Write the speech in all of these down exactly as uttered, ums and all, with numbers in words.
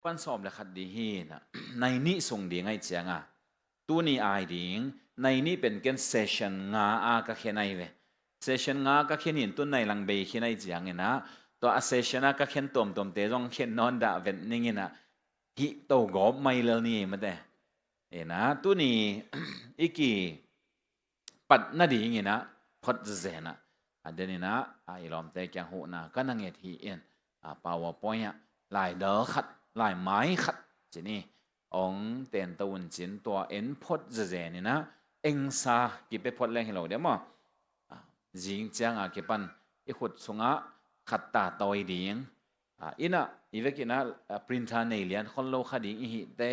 pan sawm le khat ding hi na, nai nih sung ding ahi cianga, tuni ai ding, nai nih pen ken session nga a ka khen ahi ve. Session nga ka khen in tun nai lang bei khin ahi ciangina, tua a session a ka khen tuamtuamte zong khen nawn dah vet ningina, hih to gawp mai lel ni mate. Ina, tuni i ki pat nadingina, phot zena a denina, a i lawmte kiang huhna ka na nget hi in, a PowerPoint ah, lai dal khat, lai mai khat, cini, ong tento un cin tua en phot zezenina, engsa kipe phot leng hi lo dia maw? A, zing cianga kipan i khut sungah khat ta tawi ding. A, ina, i vekina, a, printer nei lian khol lo kha ding i hihte,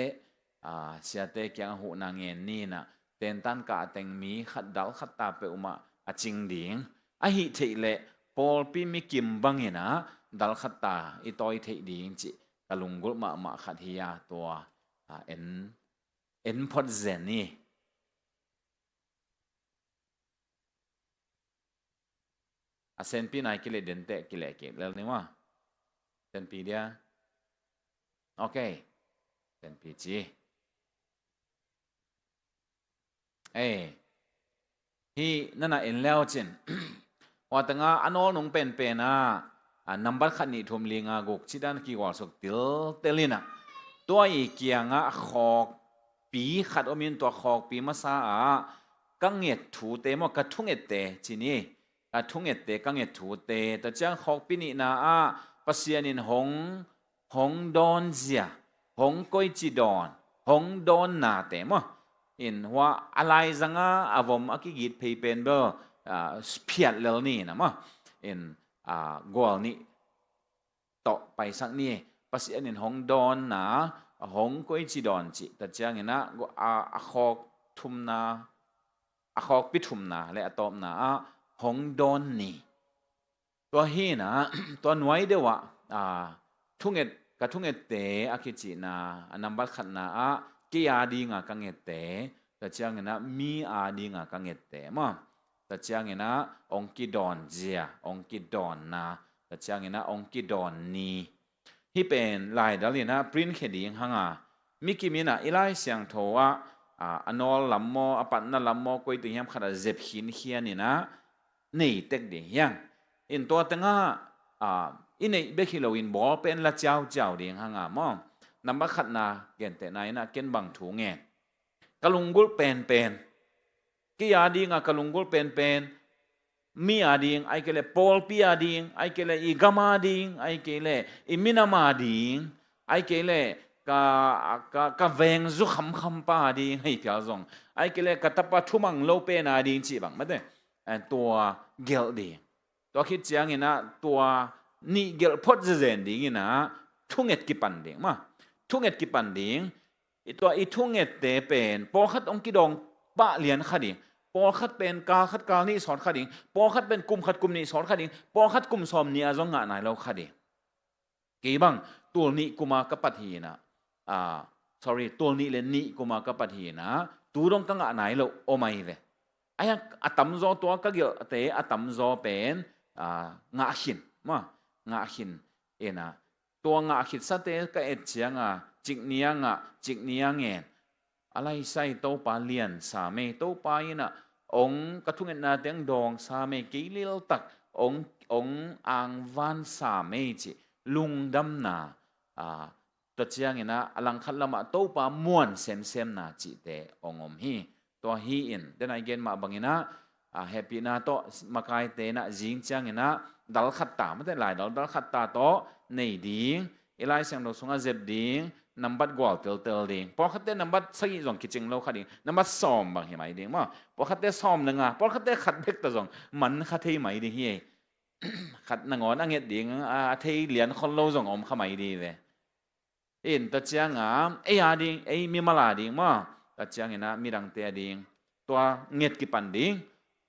a, siate kiang a huhna ngen nina, tentan kah teng mi khat dal khat ta peuhmah a cing ding. Ahi theih leh pawlpi mi kim bangina dal khat ta i tawi theih ding cih ka lunggulh mahmah khat hi a tua, a, en, en phot zen ni. A senpi nai kileh dente kileh kik lel ni maw? Senpi dia. Ok. Senpi ci. Ei. Hih nana en leu cin. Watanga a nawl nung penpen a, a nambat khat nih thum li nga guk cidan kigual suk tiltel ina. Tua i kiangah khawkpi khat omin tua khawkpi masa ah ka nget thute maw, ka thungette cini. Ka thungette, ka nget thute. Tua ciang khawkpi nihna ah Pasian in hong, hong dawn zia, hong koici dawn, hong dawn nate maw? In hua a laizanga a vom a kigit phei pen bel, a, phiat lel ni na maw? In, a, gual nih tawh paisak ni. Pasian in hong dawnna, hong koici dawn cih. Tua ciangina, a, a khawk thumna, a khawkpi thumna le a tawpna ah hong dawn ni. Tua hina, tua nuai deuh ah, a, thunget, ka thungette a kicihna, a nambat khatna ah kei a dinga ka ngette, tua ciangina mi a dinga ka ngette maw? Tua ciangina ong kidawn zia, ong kidawnna, tua ciangina ong kidawn ni. Hih pen laidal ina print khia ding hanga, mi kim ina i Lai Siangtho ah, a, a nawl lam maw, a patna lam maw, koi teng hiam khat a zep khinkhian ina nei tek ding hiang. In tua tengah, a, i neih bek hi loin bawl pen la ciauciau ding hanga maw? Nambat khatna gentehna ina ken bang thu ngen? Ka lunggulh penpen, kei a dinga ka lunggulh penpen, mi a ding, ai kei le pawlpi a ding, ai kei le i gam a ding, ai kei le i minam a ding, ai kei le ka, ka, ka veng zu khamkham pa a ding, hei phial zong, ai kei le ka tapa thumang lo pen a ding cih bang mate. Eh, tua gelh ding. Tua khit ciangina tua nih gelh phot zezen dingina thunget kipan ding maw? Thunget kipan ding. I tua i thungette pen pawlkhat ong kidawng pah lian kha ding. Pawlkhat pen kal khat kal nih sawt kha ding. Pawlkhat pen kum khat kum nih sawt kha ding. Pawlkhat kum sawm nih a zong ngah nai lo kha ding. Kei bang tul nih kuma ka pat hina, a, sorry, tul nih le nih kuma ka pat hina, tu dong ka ngah nai lo om ahi ve. Ai a tamzaw tua ka gelhte a tamzaw pen, a, ngah khin maw? Ngah khin ina, tua ngah khitsate ka et cianga, cik nia ngah, cik nia ngen. A laisai Topa lian sa mei, Topa ina ong ka thungetna teng dawng sa mei, kei liltak ong, ong angvan sa mei cih lungdamna, a, tua ciangina a langkhat lamah Topa muan semsemna cihte ong om hi. Tua hi in, denai gen mah bangina, a, hehpihna tawh makaite ina zing ciangina dal khat ta, mate lai dal, dal khat ta tawh nei ding, i Lai Siangtho sungah zep ding, nambat gual teltel ding. Pawlkhatte nambat sagih zong kicing lo kha ding. Nambat sawm bang hi mai ding maw? Pawlkhatte sawm le nga, pawlkhatte khat bek ta zong man kha thei mai ding hi. Khat nangawn a nget ding, a, a thei lian khol lo zong om kha mai ding ve. In tua cianga, ei a ding, ei mimal a ding maw? Tua ciangina midangte a ding tua nget kipan ding.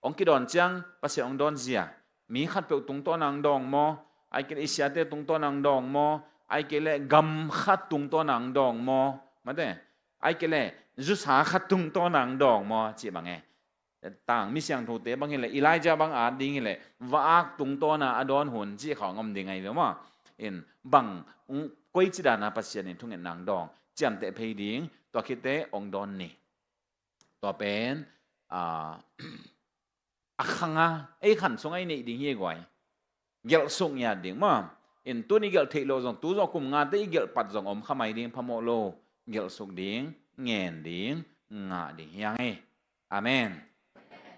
Ong kidawn ciang Pasian ong dawn zia. Mi khatpeuh tungtawn ang dawng maw? Ai kei le i siate tungtawn ang dawng maw? Ai kei le gam khat tungtawn ang dawng maw? Mate. Ai kei le zusa khat tungtawn ang dawng maw? Cih bang e. Tang mi siangthote bang hileh, Elijah bang at ding hileh, va-ak tungtawna a dawn hun cih khawng om ding ahi ve maw? In bang, ung, koici dana Pasian in thungetna hong dawng, ciamteh phei ding, tua khit teh hong dawn ni. Tua pen, ah, a khang a, ei khan sungah i neih ding hi guai. Gelh suk ngiat ding maw. In tuni gelh theih loh zong, tu zong kum nga teh i gelh pat zong om kha mai ding, phamawh lo. Gelh suk ding, ngen ding, ngah ding hi hang ei. Amen.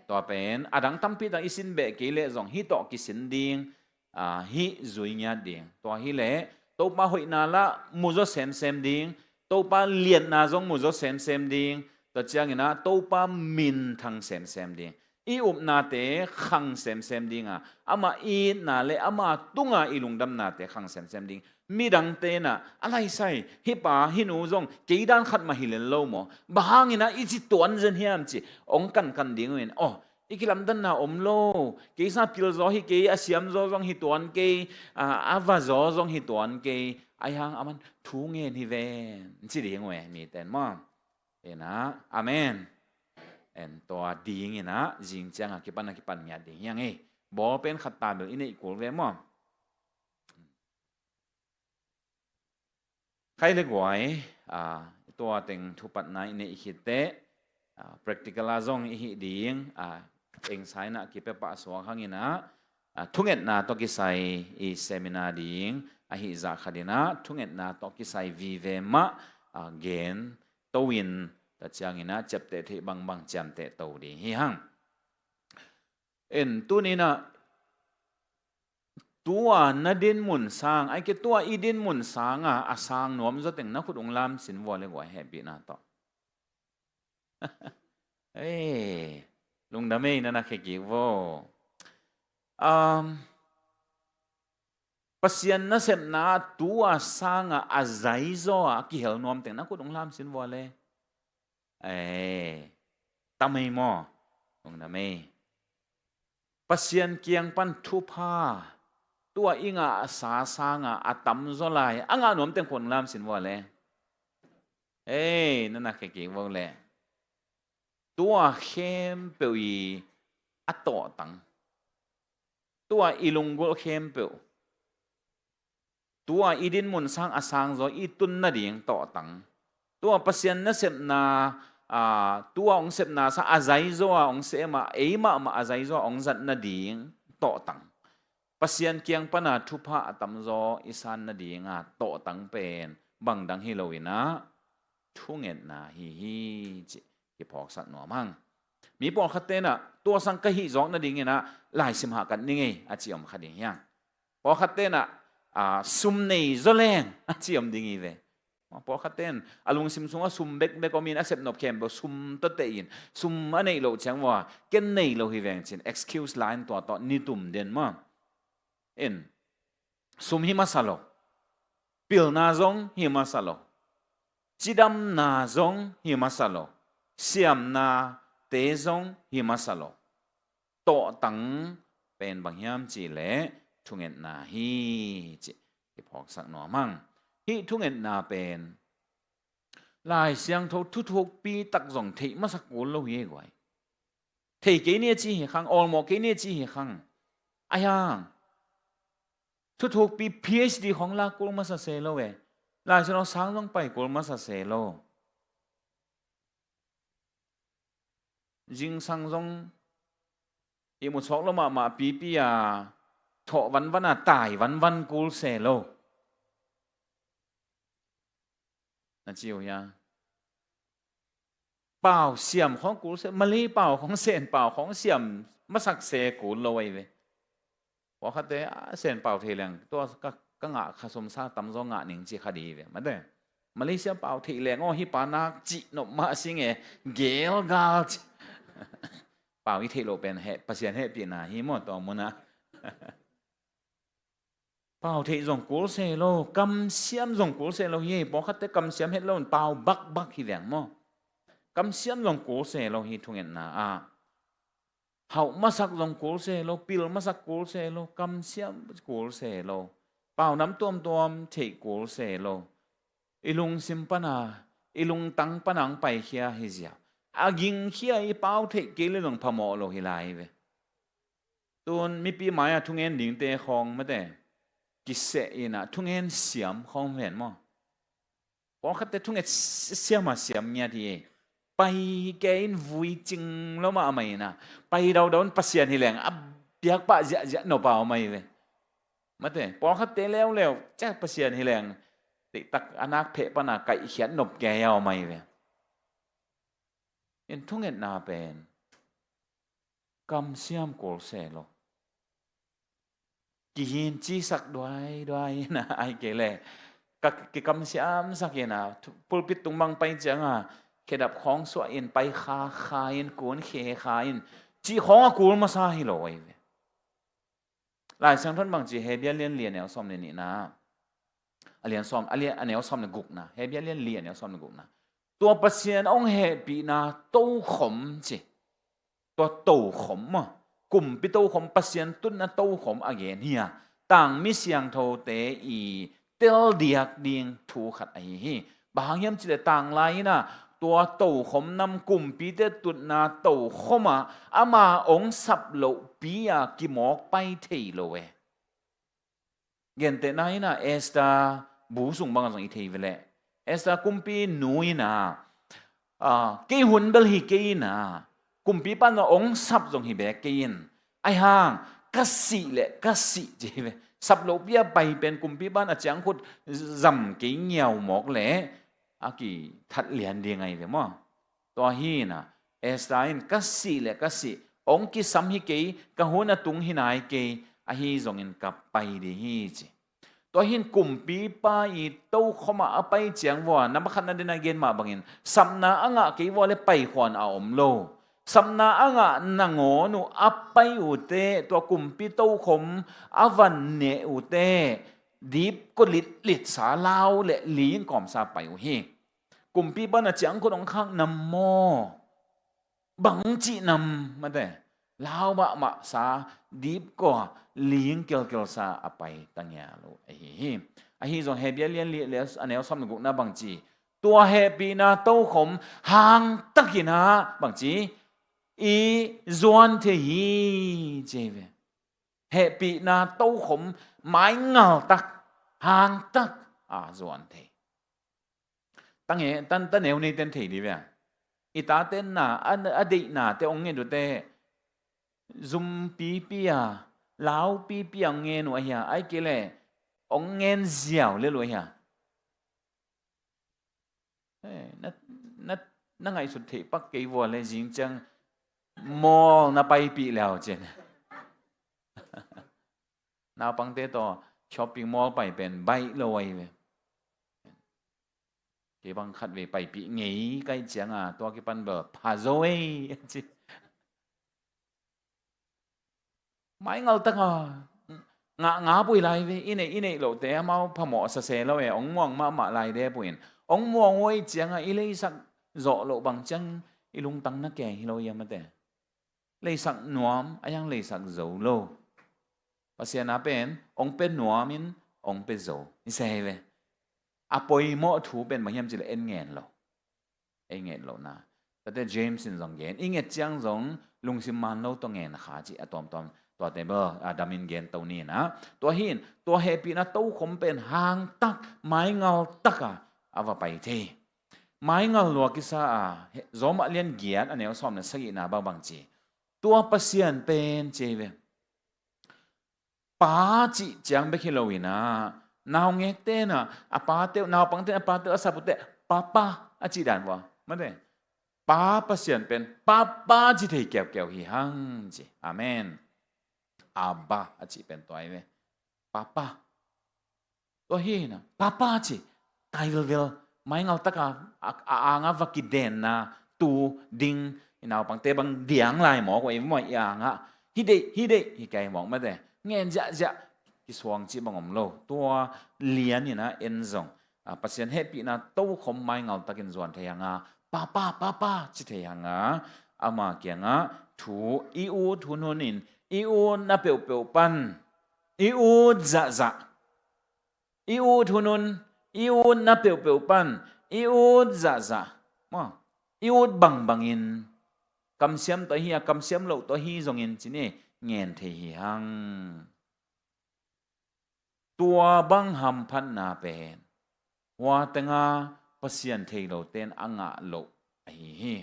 Tua pen a dang tampi tang i sin beh kei leh zong hih tawh kisin ding, ah, hih zui ngiat ding. Tua hileh Topa hoihna lah mu zaw semsem ding, Topa liatna zong mu zaw semsem ding. Tua ciangin ah Topa minthang semsem ding, i upnate khang semsem ding a, ama itna le ama tunga i lungdamnate khang semsem ding. Midangte in ah, a laisai, hih pa hih nu zong kei dan khat mah hi lel lo maw, bang hangin ah i ci tuan zen hiam ci hong kankan ding uh in, aw, i kilamdanna om lo, kei sang pil zaw hi kei, a siam zaw zong hi tuan kei, a, a va zaw zong hi tuan kei, ahi hang aman thu ngen hi ven ci ding uh e, mite in maw. In ah, amen. En, tua dingin ah zing ciangah kipan a kipan ngiat ding hi hang ei. Bawl pen khat ta bel i neih kul ve maw. Khai le guai, ah, tua teng thupatna i neih khit teh, ah, practical ah zong i hih ding, ah, engsa in ah kipia pah suak hangin ah, ah, thungetna tawh kisai i seminar ding ahih zah khat in ah thungetna tawh kisai vive mah, ah, gen to in, tua ciangin ah ciapteh theih bangbang ciamteh to ding hi hang. En, tuni in ah tua na dinmun sang, ahih kei leh tua i dinmun sang a, a sang nuam zaw teng na khut hong lam sin vua le guai, hehpihna tawh. Ei, lungdam ei, na na khe kik vo. Um, Pasian nasepna tua sang a, a zai zaw a kihel nuam teng na khut hong lam sin vua le. Ei, tam ei maw. Lungdam ei. Pasian kiang pan thupha tua i ngahsa sang a, a tamzaw lai a ngah nuam teng khut lam sin vua le. Ei, na na khe kik vo le. Tua khempeuh i a tawhtang, tua i lunggulh khempeuh, tua i dinmun sang a sangzaw i tun nading tawhtang, tua Pasian nasepna, aa, tua hong sepna sang a zaizaw a hong sem a, ei mahmah a zaizaw a hong zat nading tawhtang, Pasian kiang pana thupha a tamzaw i san nadinga tawhtang pen bangdang hi loinah thungetna hi hi, cih kiphawksak nuam hang. Mi pawlkhat tenah tua sang ka hih zawk nadinginah laisim hahkat ning ei a ci om kha ding hiang. Pawlkhat tenah, aa, sum nei zaw leng a ci om ding hi ve. Pawlkhat ten a lungsim sungah sum bekbek omin a sepnop khempeuh sum tawh teh in, sum a neih loh ciang vua ken nei lo hi veng cin excuse la in tua tawh nitum den maw. In, sum hi masa lo, pilna zong hi masa lo, cidamna zong hi masa lo, siamnate zong hi masa lo. Tawhtang pen bang hiam cihleh thungetna hi, cih kiphawksak nuam hang. Hih thungetna pen Lai Siangtho thuthukpi tak zong theih masak kul lo hi ei guai. Thei kei ni a ci hi khang, awlmawh kei ni a ci hi khang. Ahi hang thuthukpi PhD khawng lak kul masa se lo e. Lai Siangtho sang zong pai kul masa se lo. Zingsang zong ihmu suak lo mahmah pipi a thawh vanvan a tai vanvan kul se lo. Na ci uh hia? Pau siam khawng kul se, Malay pau khawng, Sen pau khawng siam masak se kul lo ahi ve. Pawlkhatte, a, Sen pau thei leng tua ka, ka ngah kha sum sang tamzaw ngah ning ci kha di ve mate. Malaysia pau thei leng aw hih pa nak cih nop mah sing e, gelgal ci. Pau i theih loh pen heh, Pasian hehpihna hi maw tua munah. Pau theih zong kul se lo, kamsiam zong kul se lo hi. Pawlkhatte kamsiam het lo in pau bakbak hi veng maw. Kamsiam zong kul se lo hi thungetna ah. Hauh masak zong kul se lo, pil masak kul se lo, kamsiam kul se lo, pau nam tuamtuam theih kul se lo. I lungsim pana, i lungtang pana ang paikhia hi zia. A gingkhia i pau theih kei le zong phamawh lo hi lai ve. Tun mipi mai-ah thungen dingte khawng mate kiseh inah thungen siam khawng ven maw. Pawlkhatte thunget siam a siam ngiat hi. Pai kei in vui cing lo mah a mai ina, pai daudau in Pasian hi leng a biakpah ziahziah nop a om ahi ve. Mate, pawlkhatte leuleu ciah Pasian hi leng, tiktak a nak pheh pana kaihkhiat nop kei a om ahi ve. In thungetna pen kamsiam kul se lo. Kihin cisak duaiduai ina, ai kei le ka kikamsiamsak ina, pulpit tung bang pai cianga khedap khawng suah in, pai khakha in, kun khekha in, cih khawng a kul masa hi lo ahi ve. Lai Siangtho in bangci, Hebru lian li a neu sawm le nihna, a lian sawm, a lian, a neu sawm le gukna, Hebru lian li a neu sawm le gukna. Tua Pasian hong hehpihna tokhom ci. Tua tokhom maw, kumpi tokhom, Pasian tutna tokhom a gen hi a, tangmi siangthote i teldiak ding thu khat ahi hi. Bang hang hiam cih leh tanglai ina tua tokhom nam, kumpite tutna tokhom ah ama hong sap lohpi a kimawk pai thei lo e. Gentehna ina Esther bu sung bang zong i thei ve leh, Esther kumpi nu ina, ah, kei hun bel hi kei ina, kumpipa in zong hong sap zong hi bek kei in, ahi hang ka sih leh ka sih ci hi ve. Sap lohpi a pai pen kumpipa in a ciangkhut zam kei ngiau mawk leh a kithat lian ding ahi ve maw. Tua hi ina Esther in ka sih leh ka sih, hong kisam hi kei, ka hun a tung hi nai kei, ahi zongin ka pai ding hi ci. Tua hin kumpipa i tokhom ah a pai ciang vua, na pakhatna dena gen mah bangin, sapna a ngah kei vua le paikhuan a om lo. Sapna a ngah nangawn uh a pai uhte, tua kumpi tokhom a van neh uhte, dipkua litlitsa lau le ling kawmsa pai uh hi. Kumpipa in a ciangkhut hong khak nam maw, bangci nam mate, lau mahmahsa, dipkua, ling kelkelsa a pai tangial uh ahi hi. Ahi zong Hebru lian li a neu sawm le gukna bangci, tua hehpihna tokhom hangtak ina bangci, i zuan thei hi ci hi ve. Hehpihna tokhom maingaltak, hangtak a zuan thei. Tange, tan, taneu nei ten thei di ve. I taten na, a, a deihnate hong nget uhte, zum pipi a, lau pipi a hong ngen uh ahi a, ai kei le hong ngen ziau lel uh ahi a. Eh, na, na, na ngaihsut theih pak kei vua le zing ciang mall na paipih leu cin. Naupangte tawh shopping mall pai pen baih lo ahi ve. Kei bang khat vei paipih ngei ka hih cianga tua kipan bel pha zo ei a ci. Maingaltaka ngah nga pui lai ve, i neih i neih lohte amau phamawh sase lo e, hong muang mahmah lai de puin. Hong muang uh ahih cianga i leisak zawh loh bang ciang i lungtang na keng hi lo ia mate. Leisak nuam a hiang leisak zo lo. Pasian a pen hong pe nuamin hong pe zo i se hi ve. A poimawh thu pen bang hiam cih leh en ngen lo. Ei nget lohna. Tate James in zong gen, i nget ciang zong lungsim man lo tawh ngen kha cih a tuamtuam tuate bel a damin gen to ni na. Tua hin tua hehpihna tokhom pen hangtak maingaltaka a va pai thei. Maingal lua kisa a, Rom a lian giat a neu sawm le sagihna bangbang ci. Tua Pasian pen ci hi ve. Pa cih ciang bek hi lo ina, naungekte na a pate uh, naupangte na a pate uh a sap uhte, Papa a cih dan vua mate. Pa Pasian pen Papa ci thei keukeu hi hang ci. Amen. Abba a cih pen tua hi ve. Papa. Tua hi na, Papa ci, kai vilvil, maingaltaka a, a anga va kidenna tu ding, i naupangte bang diang lai mawk uh ei maw, i anga hi deih, hi deih, hi kai mawk mate. Ngen ziahziah, kisuang cih bang om lo. Tua lian ina en zong, a, Pasian hehpihna tokhom maingaltakin zuan thei hanga, Papa, Papa ci thei hanga, ama kianga thu i ut hunhunin, i utna peuhpeuh pan, i ut zahzah, i ut hunhun, i utna peuhpeuh pan, i ut zahzah, maw, i ut bangbangin, kamsiam tawh hi a, kamsiam loh tawh hi zongin cin i ngen thei hi hang. Tua bang hamphatna pen hua tenga Pasian thei lote in a ngah loh ahi hi.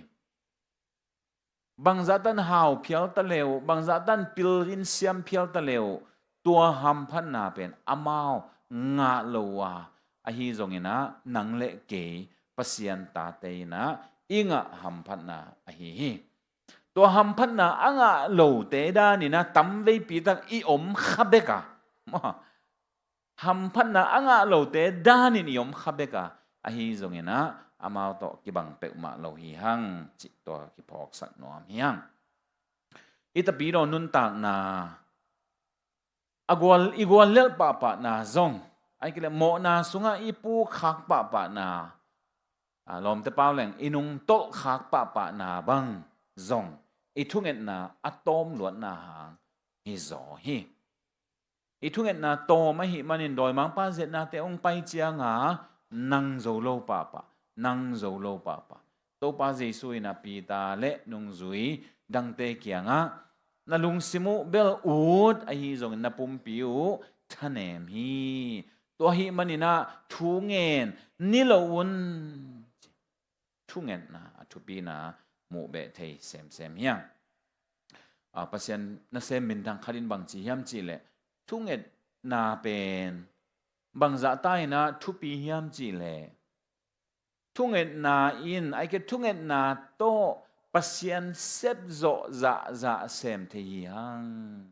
Bangzah tan hau phial ta le uh, bangzah tan pil in siam phial ta le uh, tua hamphatna pen amau ngah lo uh a, ahi zongin ah nang le kei Pasian tate in ah i ngah hamphatna ahi hi. Tua hamphatna a ngah lote danin ah tamveipi tak i om kha bek a, hamphatna a ngah lote danin i om kha bek a, ahi zongin ah amau tawh kibang peuhmah lo hi hang, cih tua kiphawksak nuam hi hang. I tapidaw nuntakna, a gual, i guallelh pahpahna zong, ahih kei leh mawhna sungah i pukkhak pahpahna, a, lawmte pau leng i nungtolhkhak pahpahna bang zong i thungetna a tawm luatna hang hi zaw hi. I thungetna tawm ahih manin dawimangpa ziatnate hong pai cianga nang zo lo pahpah, nang zo lo pahpah. Topa Jesuh in a Peter le nungzui dangte kiangah, na lungsim uh bel ut, ahi zongin na pumpi uh thanem hi. Tua ahih manin ah thu ngen ni lo un. Thungetna a thupina muh beh thei semsem hi hang. A, Pasian nasem minthang khat in bang ci hiam cih leh, thungetna pen bangzah ta in ah thupi hiam cih leh, thungetna in, ahih kei leh thungetna tawh Pasian sep zawh zahzah sem thei hi hang.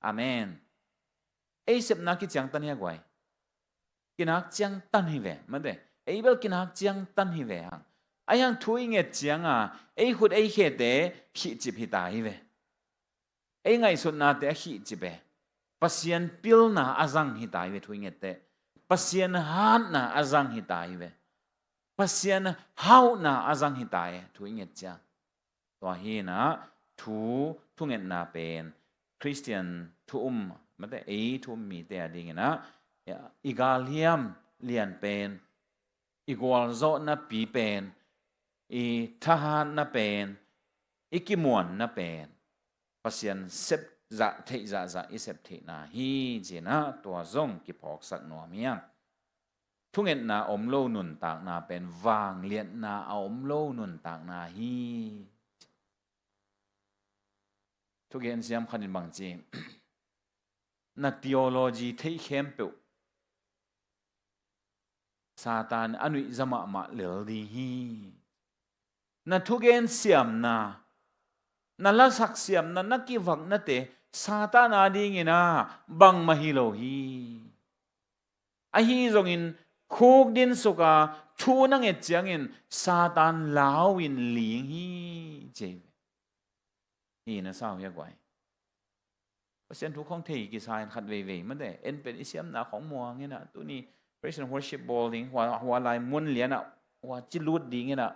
Amen. Ei sepna kiciangtan hi a guai. Kinak ciangtan hi ve, mate. Ei bel kinak ciangtan hi ve hang. Ahi hang thu i nget cianga ei khut ei khete khihcip hi ta hi ve. Ei ngaihsutnate a khihcip e. Pasian pilna a zang hi ta hi ve thu i nget teh. Pasian hatna a zang hi ta hi ve. Pasian hauhna a zang hi ta hi thu i nget ciang. Tua hi in ah thu, thungetna pen Khristian thu um, mate, ei thu um mite a dingin ah i galhiam lian pen, i gualzawhna pi pen, i thahatna pen, i kimuanna pen Pasian sep zah theih zahzah i sep theihna hi, ci in ah tua zong kiphawksak nuam hi hang. Thungetna om lo nuntakna pen vangliatna a om lo nuntakna hi. Thugen siam khat in bang ci, na theology theih khempeuh Satan a nuihza mahmah lel ding hi. Na thugen siamna, na lasak siamna, na kivaknate Satan a dingin ah bangmah hi lo hi. Ahi zongin khuk din suka thu na nget ciangin Satan lau in ling hi, ci hi. Hi na sau hi a guai. Pasian thu khong thei kisa in khat veivei mate, en pen i siamna khong muang in ah, tuni praise and worship bawl ding, hua, hua lai mun lian ah hua ci lut ding in ah,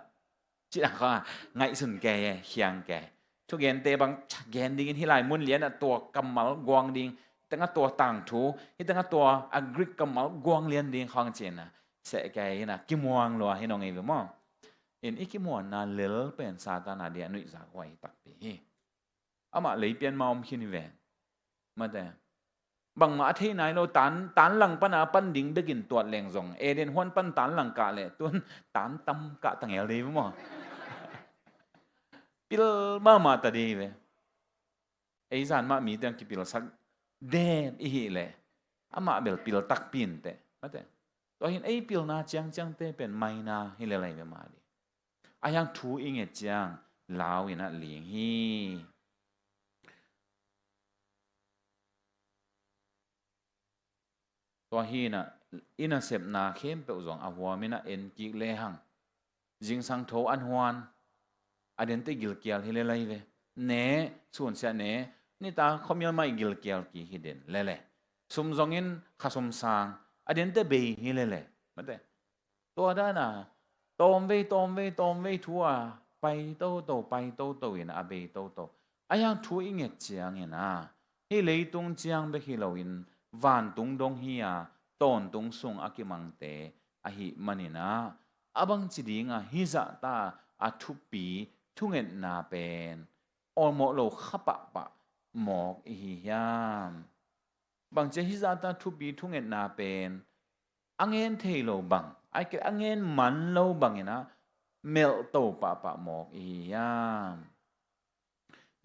ci a kha ngaihsun kei e, khiang kei. Thugente bang gen dingin hih lai mun lian ah tua kammal guang ding, hih tengah tua tangthu, hih tengah tua a Greek kammal guang lian ding khong ci in ah seh kei in ah kimuang lua hi nong ei ve maw. In i kimuanna lel pen Satan a dia nuihza huai takpi hi. Amah leipian ma om khin hi ve. Mate. Bangmah a thei nai lo, tan, tan lang pana pan ding bekin tuat leng zong Eden huan pan tan lang kah leh tun tan tam kah tangel dei maw. Pil mahmah ta dei ve. Ei zan mah mi teng kipilsak den i hih leh amah bel pil takpi inteh. Mate. Tua hin ei pilna ciangciangte pen maina hi lelai ve mah ding. Ahi hang thu i nget ciang lau in ah ling hi. Tua hi in ah i nasepna khempeuh zong a huam in ah en kik lehang, zingsang tho an huan a dente gilkial hi lelai ve. Ne, sunsia ne, nita khuamial mah i gilkial kik hi den lele. Sum zongin khasum sang a dente bei hi lele. Mate. Tua dana tawmvei, tawmvei, tawmvei thu a pai toto, pai toto in a bei toto. Ahi hang thu i nget ciangin ah hih leitung ciang bek hi loin vantung dong hi a, tawntung sung a kimangte ahih manin ah a bangci dingah hih zahta a thupi thungetna pen awlmawh lo kha pahpah mawk i hi hiam? Bangci a hih zahta thupi thungetna pen a ngen thei lo bang, a kei a ngen man lo bangin ah melhto pahpah mawk i hi hiam?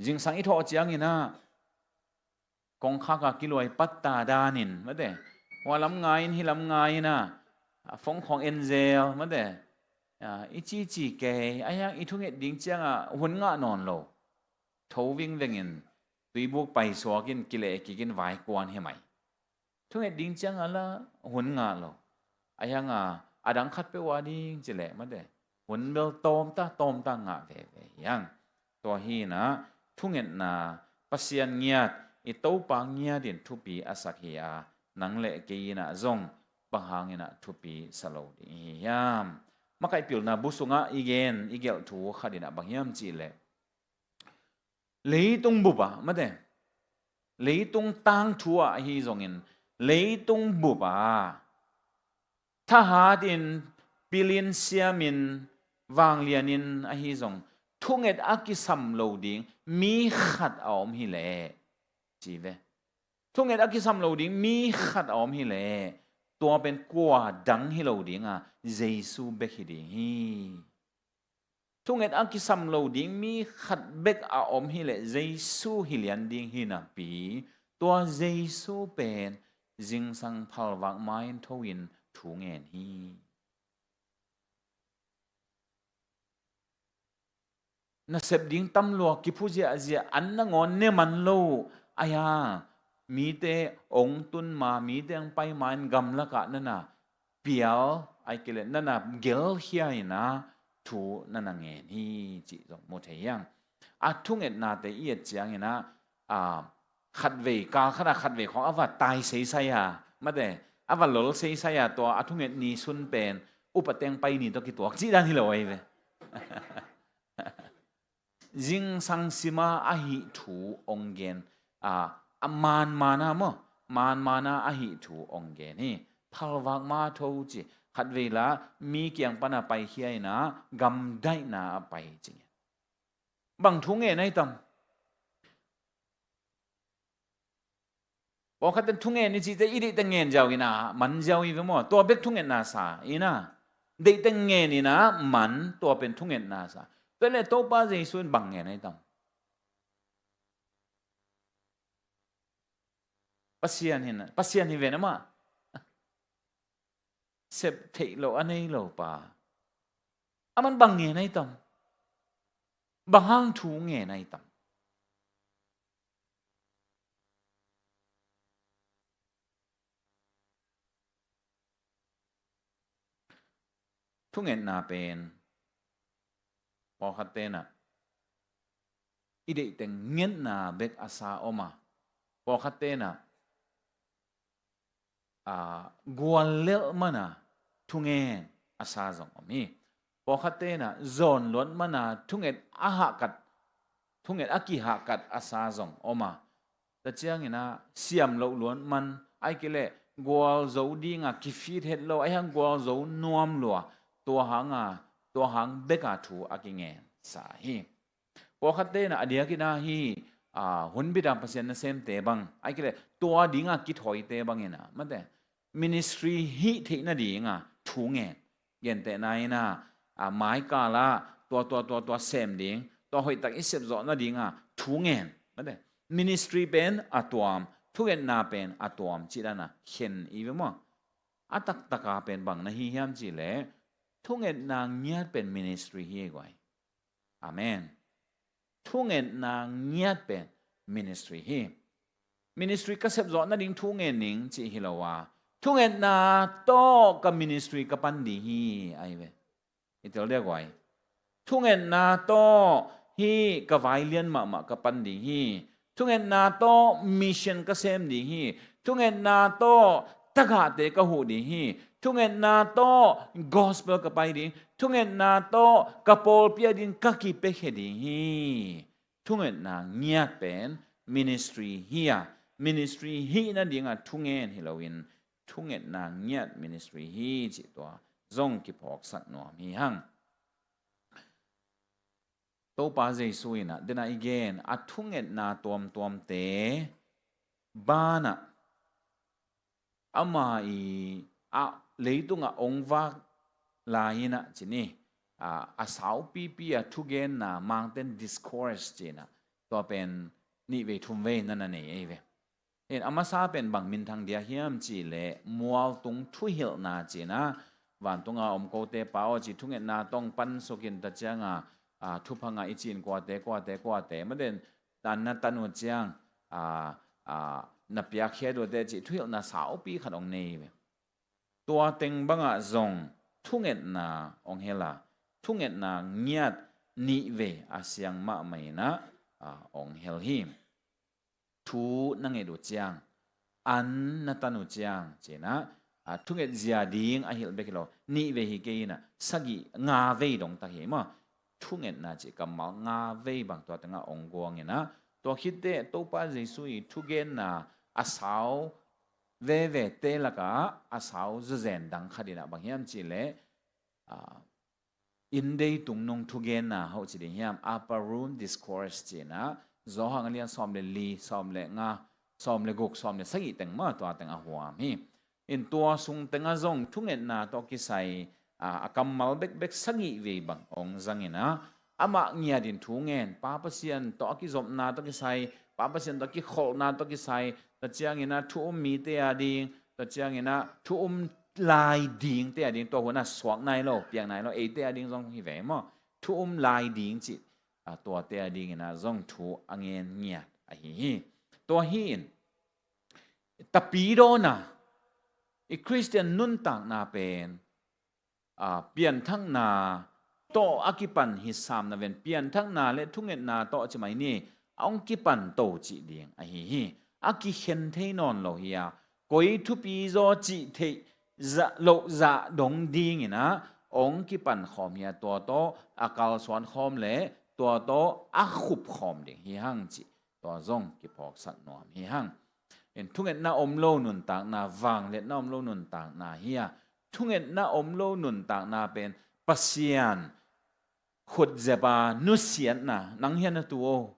Zingsang i thawh ciangin ah kongkhak a kiluai patta danin mate, hua lam ngai in hi lam ngai in ah, a phone khawng en zel mate, a, i cici kei a hiang i thunget ding ciangah hun ngah nawn lo. Tho vingvengin tuibuk paisuak in kileh kik in vai kuan hi mai. Thunget ding ciang a la hun ngah lo. A hiang a, a dang khat peuh a ding ci leh mate, hun bel tawmta tawmta ngah veve hiang. Tua hi in ah thungetna, Pasian ngiat, i Topa ngiat in thupi a sak hi a, nang le kei in ah zong bang hangin ah thupi sa lo ding i hi hiam? Makaih pilna bu sungah i gen i gelh thu khat in ah bang hiam cih leh, leitung bup ah mate, leitung tangthu ah ahi zongin, leitung bup ah thahat in, pil in, siam in, vanglian in ahi zong, thunget a kisam lo ding mi khat a om hi leh, ci ve. Thunget a kisam lo ding mi khat a om hi leh, tua pen kua dang hi lo ding a, Jesu bek hi ding hi. Thunget a kisam lo ding mi khat bek a om hi leh Jesu hi lian ding hi napi, tua Jesu pen zingsang phalvak ma in tho in thu ngen hi. Nasep ding tam lua, kiphu ziahziah, an nangawn ne man lo, aia, mite ong tun ma, mite ong pai ma in gamlakah nana pial, ai kei leh nana gelkhia in ah thu nana ngen hi cih zong mu thei hiang. A thungetnate i et ciangin ah, a, khatvei, kal khat ah khatvei khawng a va tai seisai a, mate, a va lol seisai a, tua a thunget ni sun pen upa teng pai ni tawh kituak cih dan hi lo ahi ve. Zingsang sima ahi thu ong gen, a, a manmana maw, manmana ahi thu ong gen hi. Phalvak ma tho ci, khatvei la mi kiang pana paikhia in ah gamdaihna a pai ci ngen. Bang thu ngen ahi tam? Pawlkhat ten thungen i cihte i deihte ngen ziau in ah man ziau i ve maw? Tua bek thungetna sa in ah, deihte ngen in ah man, tua pen thungetna sa. Tua leh Topa Jesu in bang ngen ahi tam? Pasian hi, Pasian hi ven amah. Sep theih loh a nei lo pa. Aman bang ngen ahi tam? Bang hang thu ngen ahi tam? Thungetna pen pawlkhat tenah i deih teng ngetna bek a sa om a, pawlkhat tenah, a, guallelh mana thungen a sa zong om hi. Pawlkhat tenah zawnluat mana thunget a hahkat, thunget a kihahkat a sa zong om a, tua ciangin ah siam loh luat man, ai kei leh gualzo dinga kifit het lo, ai hang gualzo nuam lua, tua hanga, tua hang beka thu a kingen sa hi. Pawlkhat tenah a diakin ah hi, a, hunbit a Pasian nasemte bang, ai kei leh tua dinga kithoite bangin ah, mate, ministry hih theih nadinga thu ngen. Gentehna in ah, a, maikal ah tua, tua, tua, tua sem ding, tua hoihtak i sepzawh nadinga thu ngen. Mate, ministry pen a tuam, thungetna pen a tuam cih dana khen i ve maw? A taktaka pen bang na hi hiam cih leh, thungetna ngiat pen ministry hi ei guai. Amen. Thungetna ngiat pen ministry hi. Ministry ka sepzawh nading thu ngen ning cih hi lo a, thungetna tawh ka ministry ka pan ding hi, ai ve. I tel dia guai. Thungetna tawh hi ka vai lian mahmah ka pan ding hi. Thungetna tawh mission ka sem ding hi. Thungetna tawh tagahte ka huh ding hi. Thungetna tawh gospel ka pai ding. Thungetna tawh ka pawlpi a ding ka kipiakhia ding hi. Thungetna ngiat pen ministry hi a, ministry hih nadinga thungen hi loin, thungetna ngiat ministry hi cih tua zong kiphawksak nuam hi hang. Topa Jesu in ah, dena i gen, a thungetna tuamtuamte banah ama i, a, leitungah ong vak lai-in ah ci ni, a, a saupipi a thugenna, Mountain Discourse ci-in ah, tua pen nih vei thum vei na na nei ei ve. In a masa pen bang minthang dia hiam cih leh mualtung thuhilhna ci-in ah, vantunga om kote Pa aw ci thungetna tawh hong pansukin, tua cianga, a, thupha ngah i ci-in kuate kuate kuate, maten, na na tan uh ciang, a, a, na piakkhiat uh teh cih thuhilhna saupi khat hong nei ve. Tua teng bangah zong thungetna hong hel a, thungetna ngiat nih vei a siang mahmah in ah, a, hong hel hi. Thu na nget uh ciang, an na tan uh ciang ci-in ah, a, thunget zia ding a hilh bek hi lo, nih vei hi kei in ah, sagih, nga vei dong tak hi maw. Thungetna cih kammal nga vei bang tua tengah hong guang in ah, tua khit teh Topa Jesu i thugenna a sau veve te lakah a sau zawzen dang khat in ah bang hiam cih leh, a, inndei tungnung thugenna hoih ci ding hiam, Upper Room Discourse ci-in ah, Johan a lian sawm le li, sawm le nga, sawm le guk, sawm le sagih teng maw, tua teng a huam hi. In tua sung tengah zong thungetna tawh kisai, a, a kammal bekbek sagih vei bang hong zang in ah, amah ngiatin thu ngen, Pa Pasian tawh a kizopna tawh kisai, Pa Pasian tawh a kikholhna tawh kisai, tua ciangin ah thu um mite a ding, tua ciangin ah thu um lai dingte a ding, tua hun ah suak nai lo, piang nai lo, eite a ding zong hi ve maw. Thu um lai ding cih, a, tuate a dingin ah zong thu a ngen ngiat ahi hi. Tua hi in, tapidawn a, i Khristian nuntakna pen, a, pianthakna tawh a kipan hi sam na ven, pianthakna le thungetna tawh ci mai ni, a hong kipan to cih ding ahi hi. A kikhen thei nawn lo hi a, koi thupi zaw cih theih zah, loh zah dong dingin ah hong kipan khawm hi a, tua tawh a kalsuan khawm le tua tawh a khup khawm ding hi hang cih, tua zong kiphawksak nuam hi hang. In thungetna om lo nuntakna, vangliatna om lo nuntakna hi a, thungetna om lo nuntakna pen Pasian khutzep a nusiatna, nang hian a tu o,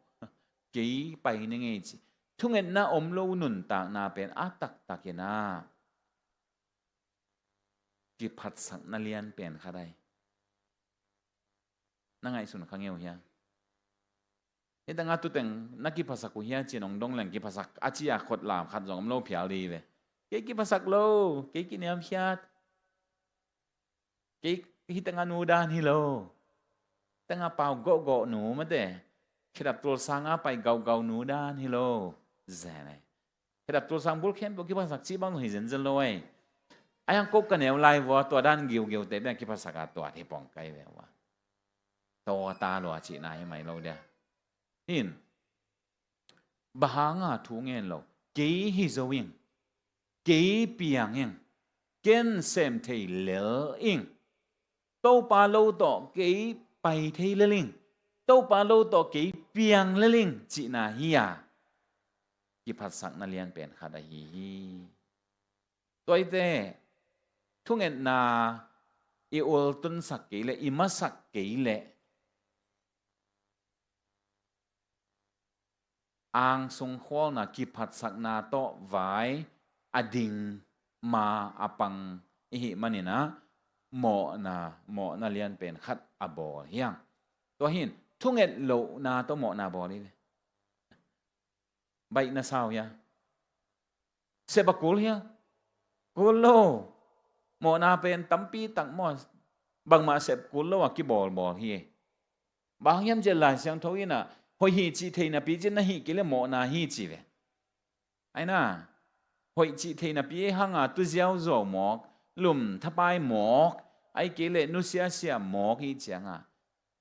kei pai ni ngei ci. Thungetna om lo nuntakna pen a taktakin ah kiphatsakna lian pen khat ahi. Na ngaihsun kha ngei uh hia? Hih tengah tu teng na kiphasak uh hia ci-in hong dong leng, kiphasak a ci-a khut lam khat zong om lo phial dih ve. Kei kiphasak lo, kei kiniamkhiat. Kei hih tengah nu dan hi lo. Tengah pau gawhgawh nu mate. Khedap tulsang a pai gauhgauh nu dan hi lo. Zen ei. Khedap tulsang bul khempeuh kiphasak cih bang hi zenzen lo ei. A hiang ko ka neu lai vua tua dan giugiu te bia kiphasak a tua hi pong kai ve vua. Tua ta lua cihna hi mai lo dia. Hin. Bang hanga thu ngen lo. Kei hi zo ing. Kei piang ing. Ken sem thei lel ing. Topa lo tawh kei pai thei lel ing. Topa lo tawh kei piang lel ing cihna hi a, kiphatsakna lian pen khat ahi hi. Tua hi teh, thungetna i ultunsak kei leh, i masak kei leh, angsung khualna kiphatsakna tawh vai a ding ma a pang i hih manin ah mawhna, mawhna lian pen khat a bawl hi hang. Tua hin thunget lohna tawh mawhna bawl hi ve. Baih na sa uh hia? Sep a kul hia? Kul lo. Mawhna pen tampi tak maw, bangmah sep kul lo a kibawlbawl hi. Bang hang hiam cih leh Lai Siangtho in ah hoih hi cih thei napi cih na hih kei leh mawhna hi ci ve. Aina, hoih cih thei napi hanga tuziau zuau mawk, lum thapai mawk, ahih kei leh nusiasia mawk hi cianga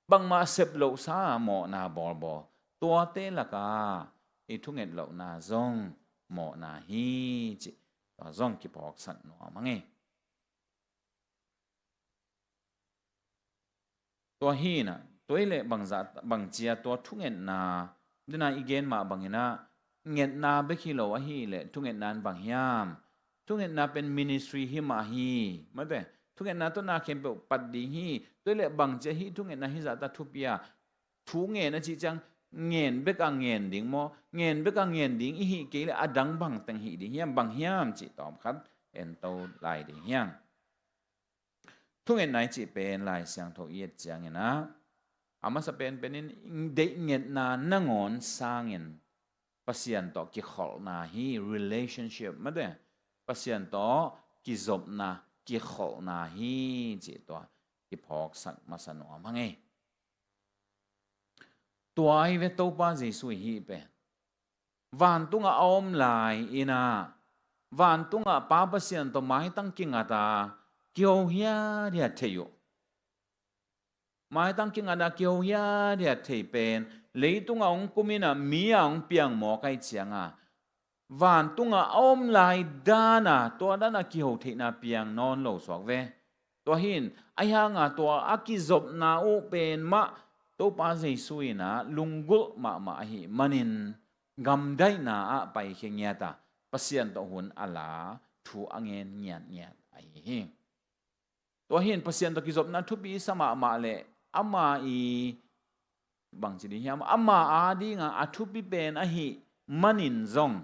bangmah sep lohsa a mawhna bawlbawl, tuate laka i thunget lohna zong mawhna hi cih, tua zong kiphawksak nuam hang ei. Tua hi in ah, tua hi leh bangzah, bangcia tua thungetna, dena i gen mah bangin ah, ngetna bek hi lo ahih leh thungetna in bang hiam? Thungetna pen ministry hi mah hi. Mate, thungetna tawh na khempeuh pat ding hi. Tua hi leh bangcia hih thungetna hih zahta thupi a, thu ngen a cih ciang ngen bek a ngen ding maw? Ngen bek a ngen ding i hih kei leh a dang bangteng hih ding hiam, bang hiam cih tawmkhat en to lai ding hi hang. Thungetna i cih pen Lai Siangtho i et ciangin ah, a masa penpen in deih ngetna nangawn sangin Pasian tawh kikholhna hi, relationship mate, Pasian tawh kizopna, kikholhna hi cih tua kiphawksak masa nuam hang ei. Tua ahi ve Topa Jesu i hih pen. Vantungah a om lai-in ah, vantungah Pa Pasian tawh maitang kingat a, kiho hiathiat thei uh. Maitang kingat a kiho hiathiat thei pen, leitungah hong kum in ah mi a hong piang mawk ahih ciangin, vantungah a om lai dan a, tua dan a kiho theihna piang nawn lo suak ve. Tua hi in, ahi hangin tua a kizopna uh pen mah Topa Jesu in ah lunggulh mahmah ahih manin, gamdaihna ah paikhia ngiat a, Pasian tawh hun a la, thu a ngen ngiatngiat ahi hi. Tua hi in Pasian tawh kizopna thupi sa mahmah leh, ama i, bangci ding hiam, ama adingin a thupi pen ahih manin zong,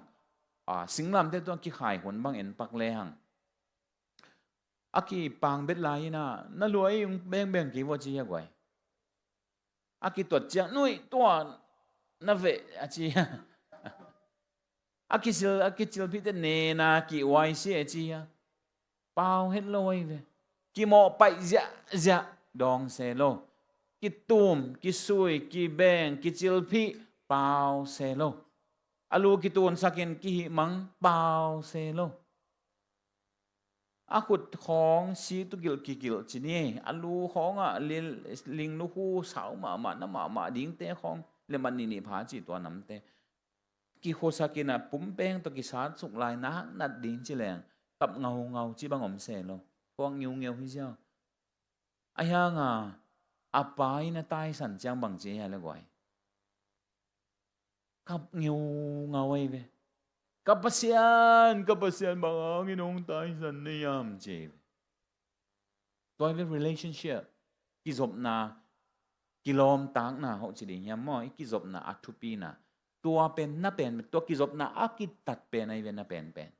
a, singlamteh tawh kikhai hun bang en pak lehang, a kipang bet lai-in ah, na lua ei, hong bengbeng kei vua ci hi a guai. A kituat ciang, nuih tua na veh a ci hi a. A kisil, a kicilphih teh nena ki-uai si a ci hi a. Pau het lo ahi ve. Kimawhpaih ziahziah, dawng se lo. Kitum, kisui, kibeng, kicilphih, pau se lo. A lu kitunsakin kihihmang, pau se lo. A khut khawng si tu kilh kikilh ci ni, a lu khawngah lil-, ling lukhu sau mahmah, na mahmah dingte khawng, le man nih nih pha ci tua namte. Kikhuasak in ah pumpeng tawh kisat suk lai nak nat ding ci leng, kap ngaungau ci bang om se lo. Khuak ngiungeu hi ziau. Ahi hangin, a pa in a taisan ciang bang ci hia le guai. Kap ngiungau ahi ve. Ka Pasian, ka Pasian, bang hangin hong taisan na hiam ci hi ve. Tua hi ve relationship. Kizopna, kilawmtatna, hoh ci ding hiam maw, i kizopna a thupina. Tua pen na pen, tua kizopna a kitat pen ahi ve na penpen.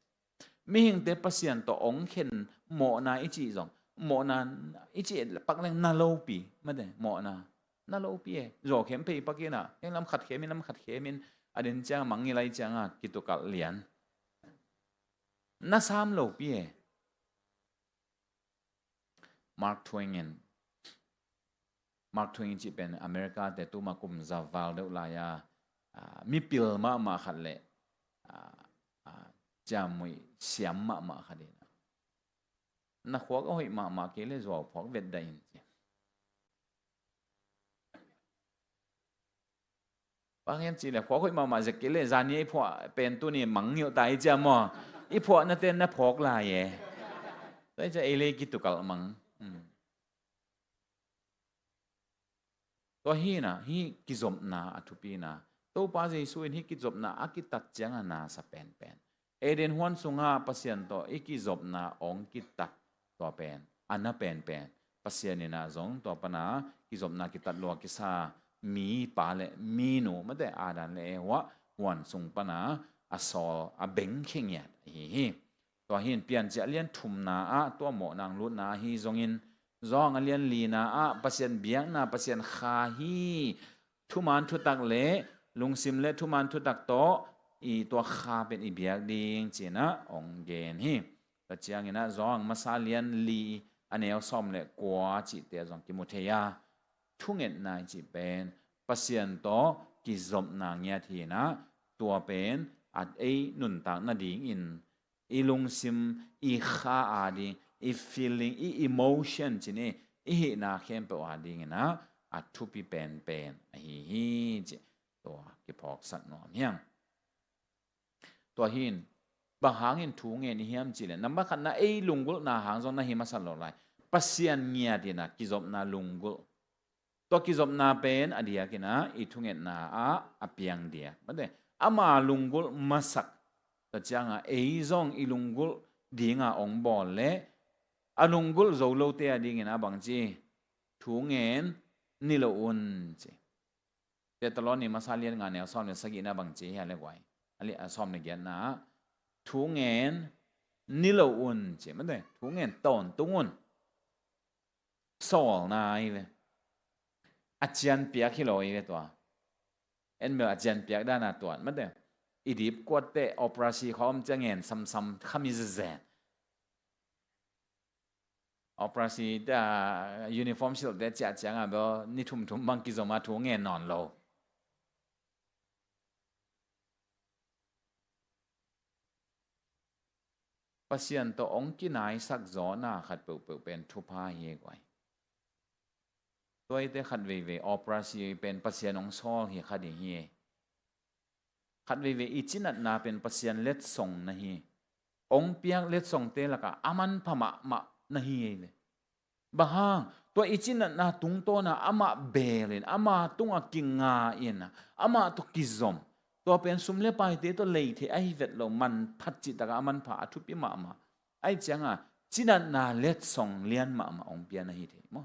Mihingte Pasian tawh hong khen mawhna i cih zong, mawhna i cih pak leng na lopi, mate, mawhna. Na lopi e, zaw khem phei pak in ah, heng lam khat khem in, lam khat khem in, a den ciang, mangngilh lai ciangin, kitukalh lian. Na sam lopi e. Mark Twain in, Mark Twain cih pen America te tuma kum za val deuh lai-a, a, mipil mahmah khat le, a, a, ciamnuih siam mahmah khat in, na khuak a hoih mahmah kei le zuau phuak vet dah in ci. Bang hiam cih leh khuak hoih mahmah zek kei leh zani i phuah pen tuni mangngilh ta i ciam maw? I phuahnate na phawk lai e. Tua i ciah ei le kitukalh mang. Hmm. Tua hi in ah, hih kizopna a thupina. Topa Jesu in hih kizopna a kitat ciangin a nasa penpen. Eden huan sungah Pasian tawh i kizopna hong kitat tua pen, a na penpen. Pasian in ah zong tua pan a kizopna kitat lua kisa mi pa le mi nu, mate, Adam le Eva huan sung pan a a sawl, a bengkhia ngiat ahi hi. Tua hi in Piancil a lian thumna ah tua mawhna hong lutna ahi zongin, Johan a lian lina ah Pasian biakna, Pasian kha hi, thuman thutak le lungsim le thuman thutak tawh i tua kha pen i biak ding ci-in ah hong gen hi. Tua ciangin ah Johan masa lian li a neu sawm le kua cihte ah zong kimu thei a, thungetna i cih pen Pasian tawh kizopna ngiat hi in ah, tua pen a ei nuntak nadingin i lungsim, i kha ading, i feeling, i emotion ci ni, i hihna khempeuh adingin ah a thupi penpen ahi hi cih tua kiphawksak nuam hi hang. Tua hi in, bang hangin thu ngen i hiam cih leh, nambat khatna ei lunggulhna hang zong na hi masa lo lai. Pasian ngiat in ah kizopna lunggulh. Tua kizopna pen a diakin ah i thungetna ah a piang diak. Mate, ama lunggulh masak. Tua ciangin ei zong i lunggulh dingin hong bawl leh, a lunggulh zo lote adingin ah bang ci, thu ngen ni lo un ci. Thessaloni masa lian nga neu sawm le sagihna bang ci hia le guai. A lian, a, sawm le giatna ah, thu ngen ni lo un ci, mate, thu ngen tawntung un. sawlna ahi ve. A cianpiak hi lo ahi ve tua. En bel a cianpiak dana tuat mate. I dipkuatte operasi khawm cia ngen samsam khami zezen. Operasi te a uniform silhte ciah cianga bel ni thumthum bang kizoma thu ngen nawn lo. Pasian tawh hong kinaisak zawhna khat peuhpeuh pen thupha hi e guai. Tuaite khat veivei operasi pen Pasian hong sawl hi khat hi hi e. Khat veivei i cinatna pen Pasian letsong na hi. Hong piak letsongte lakah a manpha mahmah na hi e ve. Bang hang, tua i cinatna tungtawna amah belin, ama tungah kinga in, amah tawh kizom. Tua pen sum le paite tawh lei thei ahi vet lo, manphat cih takah a manpha a thupi mahmah. Ahi cianga cinatna letsong lian mahmah hong pia na hi thei maw?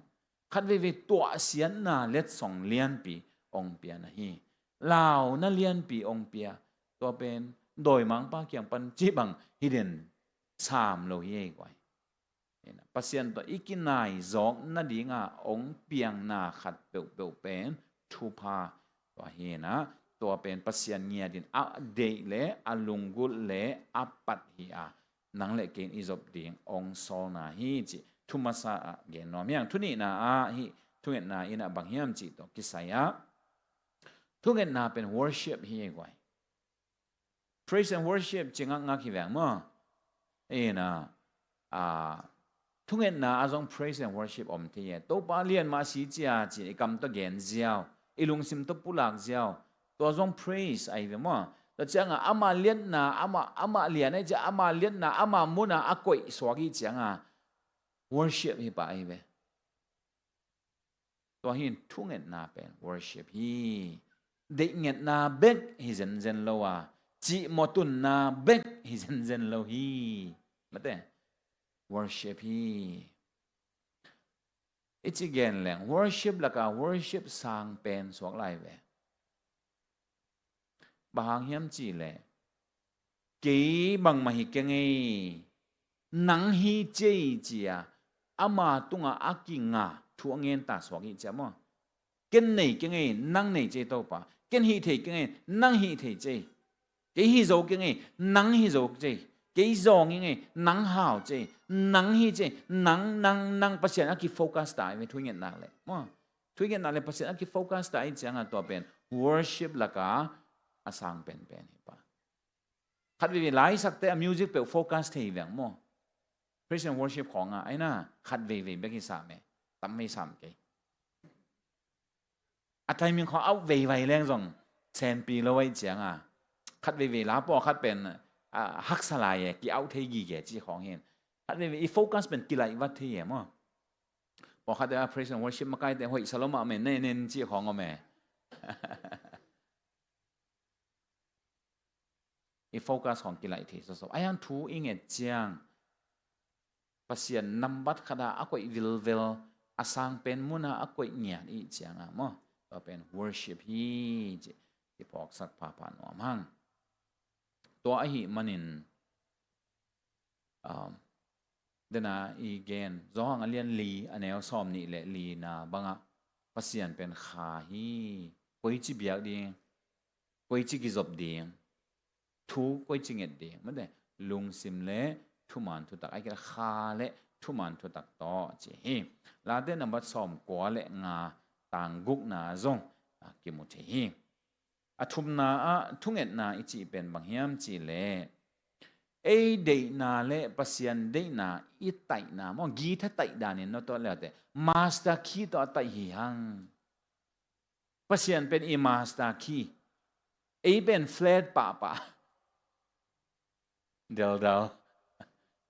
Khat veivei tuahsiatna letsong lianpi hong pia na hi. Launa lianpi hong pia. Tua pen dawimangpa kiang pan cih bang hi den sam lo hi ei guai. Pasian tawh i kinai zawk nadinga hong piangna khat peuhpeuh pen thupha tua hinah, tua pen Pasian ngiatin a deih le a lunggulh le a pat hi a, nang le kei in i zop ding hong sawlna hi cih thu masa ah gen nuam hiang. Thu nihna ah hih thungetna in ah bang hiam cih tawh kisai ah thungetna pen worship hi ei guai. Praise and worship ci ngakngak hi veng maw? Ina, a, thungetna ah zong praise and worship om thei e. Topa lian mah si cia ci i kam tawh gen ziau, i lungsim tawh pulak ziau. Tua zong praise ahi ve maw? Tua cianga ama liatna, ama, ama lian ahi cia ama liatna, ama muna a koih suak hi cianga worship hi pah ahi ve. Tua hin thungetna pen worship hi. Deihngetna bek hi zenzen lo a, cihmawtunna bek hi zenzen lo hi. Mate, worship hi. I ci gen leng worship laka worship sang pen suak lai ve. Bang hang hiam cih leh kei bangmah hi keng ei, nang hi cei cia ama tungah a kinga thu a ngen ta suak hi cia maw? Ken nei keng ei, nang nei cei Topa. Ken hih thei keng ei, nang hih thei cei. Kei hi zo keng ei, nang hi zo cei. Kei zawng ing ei, nang hau cei. Nang hi cei, nang, nang, nang Pasian a kifocus ta ei ve thu i ngetna le maw? Thu i ngetna le Pasian a kifocus ta i cianga tua pen worship laka a sang penpen hi pa. Khat veivei laisakte a music peuh focus thei veng maw? Praise and worship khawngah aina khat veivei bek hi sam e. Tam mei sam kei. A timing khawng auh veivei leng zong senpi lo ahi cianga khat veivei la pawlkhat pen a haksa lai e, ki auh thei gige ci khawng hin. Khat veivei i focus pen kilaih vat thei e maw? Pawlkhat te a praise and worship makaite hoih sa lo mah men nen nen ci khawng om e. I focus khawng kilaih thei sawsawh. A hiang thu i nget ciang Pasian nambat khata a koih vilvel a sang pen muna a koih ngiat i cianga maw? Tua pen worship hi ci i phawksak phapha nuam hang. Tua ahi manin um, dena i gen Zawhang a lian li a neu sawm nih le lina bangah Pasian pen kha hi. Koici biak ding, koici kizop ding, thu koici nget ding, mate lungsim le thuman thutak ai kila kha le thuman thutak tawh ci hi. Late nambat sawm kua le nga tang gukna zong a kimu thei hi. A thumna ah thungetna i cih pen bang hiam cih leh ei deihna le Pasian deihna i taihna maw? Guitar taih danin no tawh leute master key tawh a taih hi hang. Pasian pen i master key. Ei pen flat pahpah. Deldal.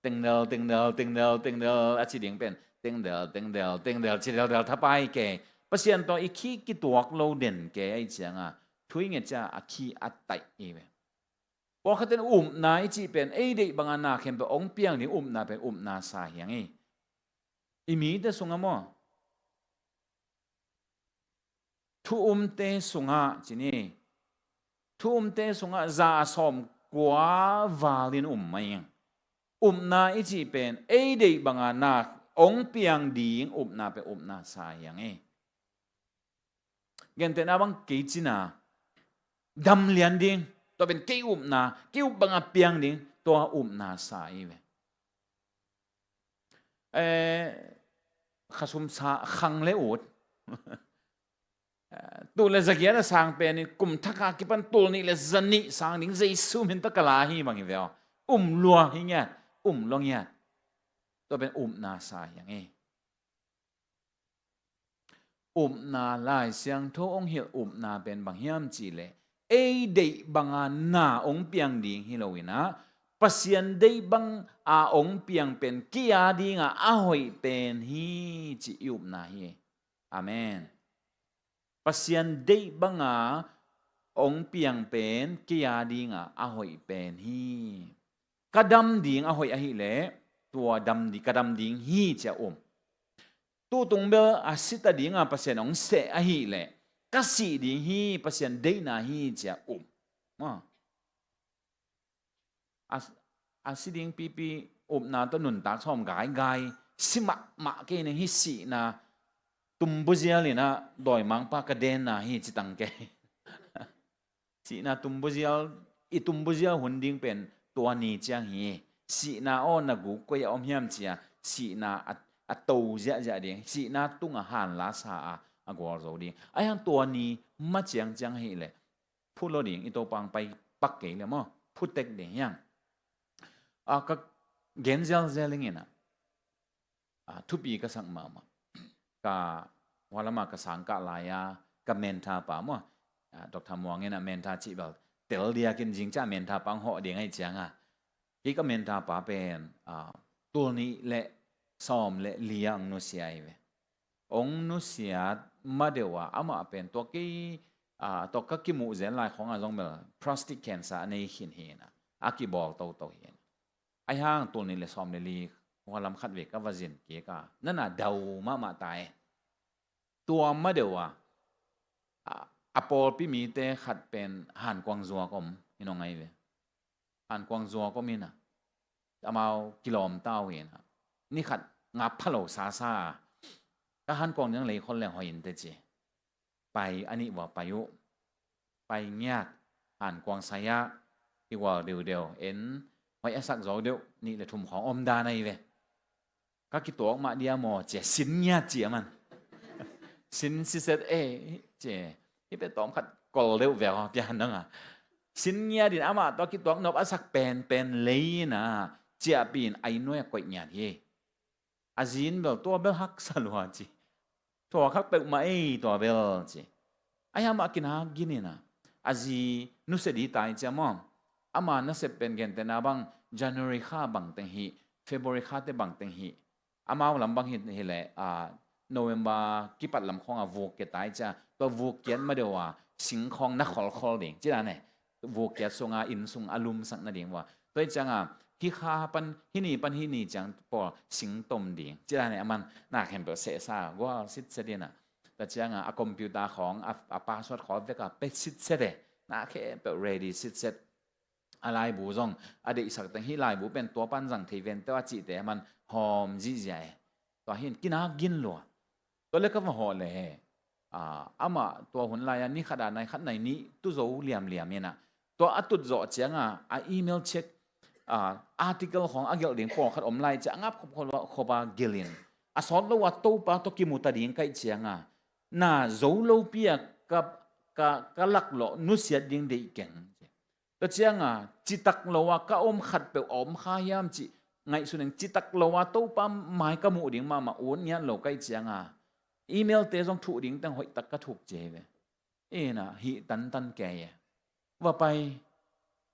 Tengdal, tengdal, tengdal, tengdal a ci ding pen tengdal, tengdal, tengdal ci deldal thapai kei. Pasian tawh i key kituak lo den kei ahi cianga thu i nget cia a key a taih hi ve. Pawlkhatin upna i cih pen ei deih banga na khempeuh hong piang ding upna pen upna sa hiang hi. I mite sungah maw? Thu umte sungah ci ni. Thu umte sungah za a sawm kua valin um mai ing. Upna i cih pen ei deih banga na Hong piang ding upna pen upna sa hi hang e. Gentehna bang kei cina dam lian ding, tua pen kei upna, kei up banga piang ding, tua upna sa hi ve. Eh, khasum sa khang le ut. Tul le zagiat a sang pen in kum thak a kipan tul nih le zanih sang ding Jesu min tawh ka la hi bang hi ve aw. Um lua hi ngiat, um lua ngiat. Tua pen upna sa hi hang e. Upna Lai Siangtho hong hilh upna pen bang hiam cih leh ei deih banga na hong piang ding hi lo in ah, Pasian deih banga hong piang pen kei a dinga a hoih pen hi cih i upna hi. Amen. Pasian deih banga hong piang pen kei a dinga a hoih pen hi. Ka dam ding a hoih ahih leh tua dam di, ka dam ding hi ci-a um. Tutung bel a si ta dinga Pasian hong seh ahih leh ka sih ding hi, Pasian deihna hi ci-a um. Ma. A, a si ding pipi upna tawh nuntak sawm gaigai, si mahmah kei ning hi sihna tumbuzial in ah dawimangpa ka denna hi ci tang kei. Sihna tumbuzial, i tumbuzial hun ding pen tua ni ciang hi. Sihna aw na guk koi a om hiam ci-a sihna a, a to ziahziah ding, sihna tunga hanla sa a, a gualzo ding. Ahi hang tua ni ma ciangciang ahih leh phu lo ding, i Topa hong pai pak kei le maw, phu tek ding hi hang. A, ka gen zialzial ing in ah, a, thupi ka sak mahmah. Ka hua lama ka sangkah lai-a ka mentor pa maw, a, Doctor Muang in ah mentor cih bel tel diakin zing ciang mentor pa hong hawh ding ahih cianga, kei ka mentor pa pen, a, tul nih le sawm le li a hong nusia hi ve. Hong nusiat ma deuh a, amah pen tua kei, a, tua ka kimuh zel lai khawng a zong bel prostate cancer a nei khin hi in ah, a kibawl toto hi in ah. Ahi hang tul nih le sawm le li hua lam khat vei ka va zin kik a, na na dau mahmah ta e. Tua ma deuh a, a, a pawlpi mite khat pen hankuang zuak om hi nong ai ve. Hankuang zuak om in ah, amau kilawm ta uh hi in ah, ni khat ngap pha lo sasa a, ka hankuang ding lei khol leng hoih in teh ci. Pai, a nih vua pai uh. Pai ngiat, hankuang sai-ah kigual deuhdeuh, en hoih a sak zo deuh, nih le thum khawng om dan ahi ve. Ka kituak mah dia maw ci-a sin ngiat ci a man. Sin siset e ci. Hih pen tawm khat kol deuh ve aw, pian dang a. Sin ngiat in amah tawh kituak nop a sak penpen lei in ah, ciahpih in a inn nuai ah koih ngiat hi. A zi in bel tua bel haksa lua ci. Tua khak peuhmah ei tua bel ci. Ahi amah kinak gin in ah, a zi nusia di tai cia maw. Ama nasep pen gentehna bang January kha bang teng hi, February kha te bang teng hi. Amau lam bang hi, hi leh, a, November kipat lam khawng a vuk kia tai cia. Tua vuk kiat ma deuh a sing khawng na kholkhol ding ci dan e. Vuk kiat sunga inn sung a lumsak nading vua. Tua hi cianga, hih kha pan, hih ni pan hih ni ciang pawl sing tom ding ci dan e, a man na khempeuh sehsa gual sitset in ah. Tua cianga a computer khawng a, a password khawng vek a pe sitset e. Na khempeuh ready sitset. A laibu zong a deihsak teng hih laibu pen tua pan zang thei vente a cihte a man hawm zihziah e. Tua hi in kinak gin lua. Tua le ka va hawh le he, a, amah tua hun lai-a ni khat a nai khat nai nih tu zo liamliam in ah, tua a tut zawh cianga a email check, a, article khawng a gelh ding pawlkhat om lai cia a ngap khop, khop, khop a gelh in, a sawt lo a Topa tawh kimu ta ding ka hih cianga, na zo lopi a ka, ka, ka laklawh nusiat ding deih keng. Tua cianga citak lo a ka om khatpeuh a om kha hiam cih ngaihsun ing. Citak lo a Topa mai ka muh ding mahmah ut ngiat lo ka hih cianga, email te zong thuh ding teng hoihtak ka thuk ci hi ve. Ina hih tantan kei e. Va pai,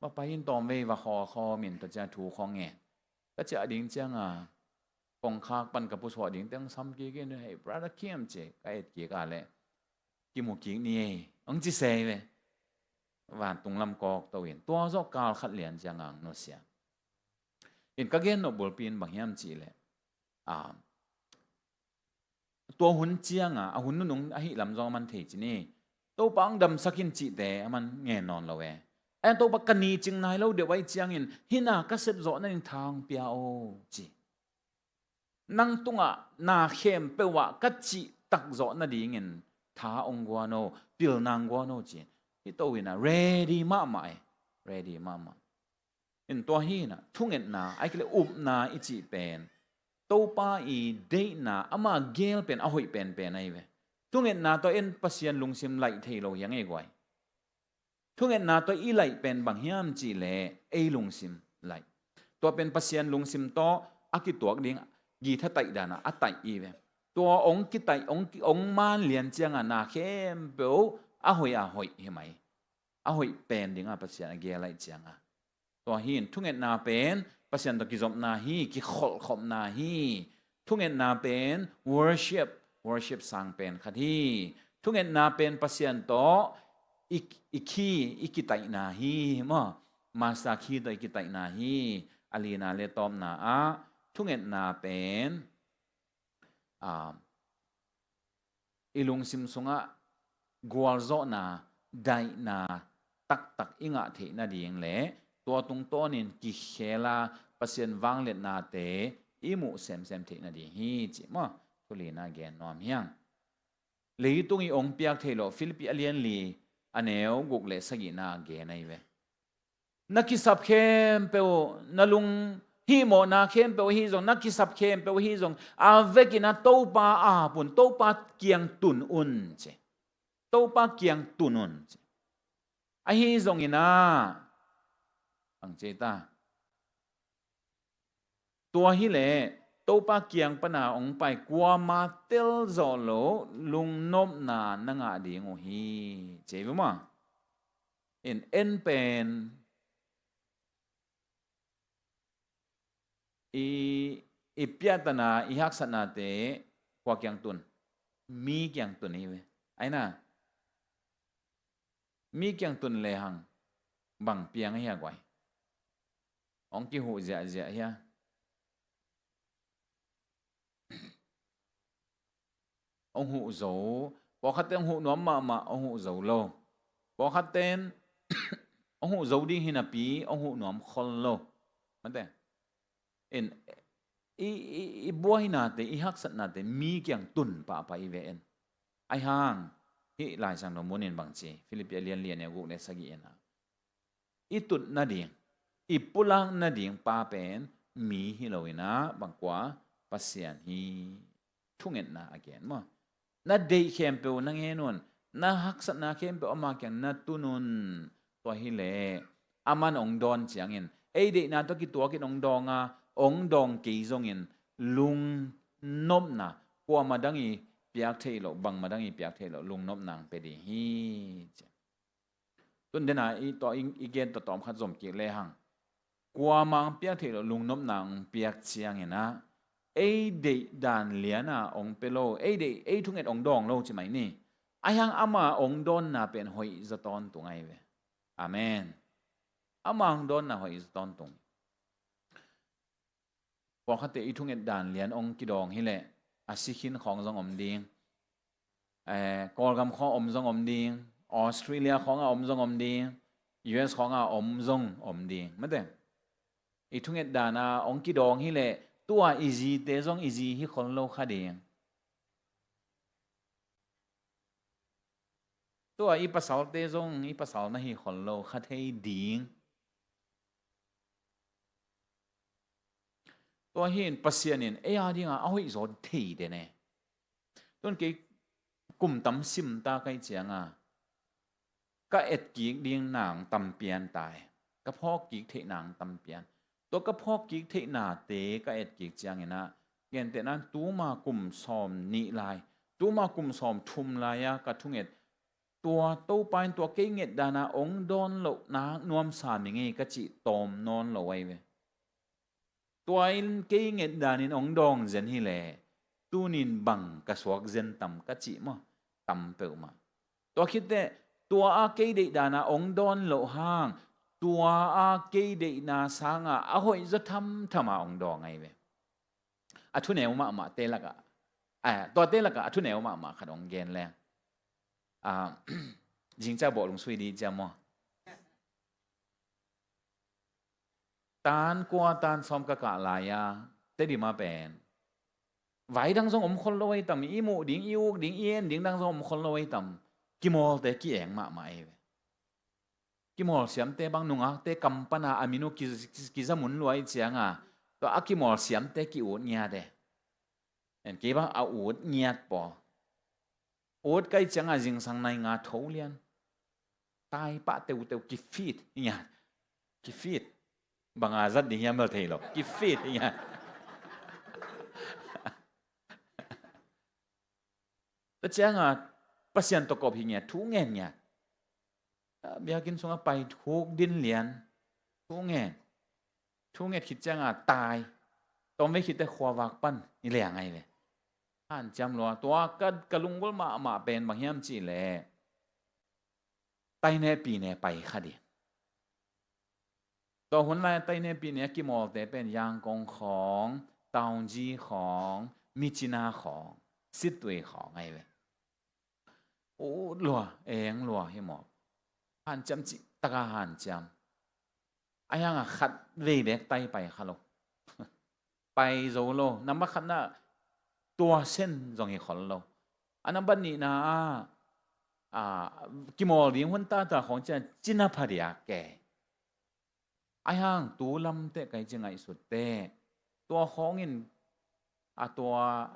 va pai in tawm vei va khawl khawm in tua ciang thu khawng ngen. Ka ciah ding cianga kongkhak pan ka pusuah ding teng sam kik in, "Hei, Brother Kim," ci ka et kik a leh, "Kimu kik ni ei," hong ci se hi ve. Vantung lam kawk to in tua zawh kal khat lian cianga hong nusia. In ka gen nop bulpi in bang hiam cih leh, a, tua hun cianga a hun nunung ahih lam zong a man thei ci ni. Topa hong damsak in cihte a man ngen nawn lo e. Ahi hang Topa ka ni cing nai lo deuh ahih ciangin hih na ka sep zawh nading tha hong pia o ci. nang tungah na khempeuh ah ka cih takzawh nadingin tha hong guan o, pilna hong guan o ci-in hi to in ah ready mahmah e. Ready mahmah. In tua hi in ah thungetna, ahih kei leh upna i cih pen Topa i deihna, ama gel pen a hoih penpen ahi ve. Thungetna tawh en Pasian lungsim laih thei lo hi a ngei guai. Thungetna tawh i laih pen bang hiam cih leh ei lungsim laih. Tua pen Pasian lungsim tawh a kituak ding githa taih dan ah a taih i ve. Tua hong kitaih, hong ki-, hong man lian ciangah na khempeuh a hoih a hoih hi mai. A hoih pen dingah Pasian a gel laih ciangah. Tua hi in thungetna pen Pasian tawh kizopna hi, kikholhkhopna hi. Thungetna pen worship, worship sang pen khat hi. Thungetna pen Pasian tawh i, i key, i kitaihna hi, maw? Master key tawh i kitaihna hi. A lina le tawpna ah thungetna pen, ah, i lungsim sungah gualzawhna, daihna taktak i ngah theih nading le tua tungtawnin kikhela Pasian vangliatnate i muh semsem theih nading hi ci maw? Thu lina gen nuam hi hang. Leitung i hong piak theih loh, Philippi a lian li, a neu guk le sagihna a gen ahi ve. Na kisap khempeuh, na lunghihmawhna khempeuh ahi zong, na kisap khempeuh ahi zong, a vekin a Topa ap un, Topa kiang tun un ci. Topa kiang tun un ci. Ahi zongin ah, ang ci ta. Tua hi leh Topa kiang pana hong pai, kuama telzawh lo lungnopna na ngah ding uh hi. Ci ve maw? In en pen i, i piahtana, i haksatnate kua kiang tun? Mi kiang tun hi ve. Aina, mi kiang tun lehang bang piang ahi a guai? Hong kihuh ziahziah hia? Hong huh zo. Pawlkhatte hong huh nuam mahmah, hong huh zo lo. Pawlkhatte in hong huh zo ding hi napi hong huh nuam khol lo. Mate. In, i, i, i buainate, i haksatnate mi kiang tun pahpah i ve in. Ahi hang, hih Lai Siangtho mun in bang ci, Philippi a lian li, a neu guk le sagih in ah, i tut nading, i pulak nading pa pen mi hi lo in ah, bang kua? Pasian hi. Thungetna a gen maw? Na deih khempeuh na ngen un, na haksatna khempeuh ama kiang na tun un. Tua hi leh aman hong dawn ciangin, ei deihna tawh kituakin hong dawng a, hong dawng kei zongin lungnopna, kuama dang i piak theih loh, bangma dang i piak theih loh lungnopna hong pia ding hi ci. Tun dena i, tua i, i gen tawh tawm khat zom kik lehang, kuama hong piak theih loh lungnopna hong piak ciangin ah, ei deih dan liana hong pia lo, ei deih, ei thunget hong dawng lo ci mai ni. Ahi hang ama hong dawnna pen hoih zaw tawntung ahi ve. Amen. Ama hong dawnna hoih zaw tawntung. Pawlkhatte i thunget dan lian hong kidawng hi leh, a sikhin khawng zong om ding. Eh, Kawlgam khawng om zong om ding. Australia khawngah om zong om ding. U S khawngah om zong om ding. Mate. I thunget dana hong kidawng hi leh, tua i zite zong i zi hi khol lo kha ding. Tua i pasalte zong i pasal na hi khol lo kha thei ding. Tua hi in Pasian in ei a dinga a hoih zaw thei den e. Tun kei kum tam sim ta ka hih cianga, ka etkik ding nang tam pian ta e. Ka phawkkik theih nang tam pian. Tua ka phawkkik theihnate ka etkik ciangin ah, gentehna tuma kum sawm nih lai, tuma kum sawm thum lai-a ka thunget, tua Topa in tua kei nget dana hong dawn loh nak nuamsa mi ngei ka cih tawm nawn lo ahi ve. Tua in kei nget danin hong dawng zen hi leh, tunin bang ka suak zen tam ka cih maw? Tam peuhmah. Tua khitteh, tua a kei deih dana hong dawn loh hang, tua a kei deihna sanga a hoih zaw thamthama hong dawng ahi ve. A thuneu mahmah te lakah, a, tua te lakah a thuneu mahmah khat hong gen leng. A, zingcia bawh lungsui di cia maw? Tan kua tan sawm ka kah lai-a, Tedim a pen vai dang zong om khol lo ahi tam, i muh ding, i uk ding, i en ding dang zong om khol lo ahi tam. Kimawlte ki-eng mahmah ahi ve. Kimawl siamte bang nungakte kam pana a min uh ki, ki, kizamun lua i cianga, tua a kimawl siamte ki-ut ngiat e. En kei bang a ut ngiat pawl. Ut kai cianga zingsang nai nga tho lian. Tai pah teuteu kifit ngiat. Kifit. Banga zat ding hiam bel thei lo. Kifit ngiat. Tua cianga Pasian tawh kop hi ngiat, thu ngen ngiat. Biakinn sungah pai thuk din lian. Thu ngen. Thu nget khit cianga tai. Tawmvei khitte khuavak pan i leng ahi ve. Hanciam lua. Tua ka, ka lunggulh mahmah pen bang hiam cihleh, taineh pineh pai kha ding. Tua hun lai taineh pineh a kimawlte pen Yangkong khawng, Taunggyi khawng, Myitkyina khawng, Sittwe khawng ahi ve. Ut lua, eng lua hi maw. Hanciam cih taka hanciam. Ahi hanga khat vei bek tai pai kha lo. Pai zo lo. Nambat khatna tua sen zong hi khol lo. A nambat nihna ah, ah, kimawl ding hun tata khawng cian cina pha dia ke. Ahi hang tu lamte kai ci ngaihsutte. Tua khawngin a tua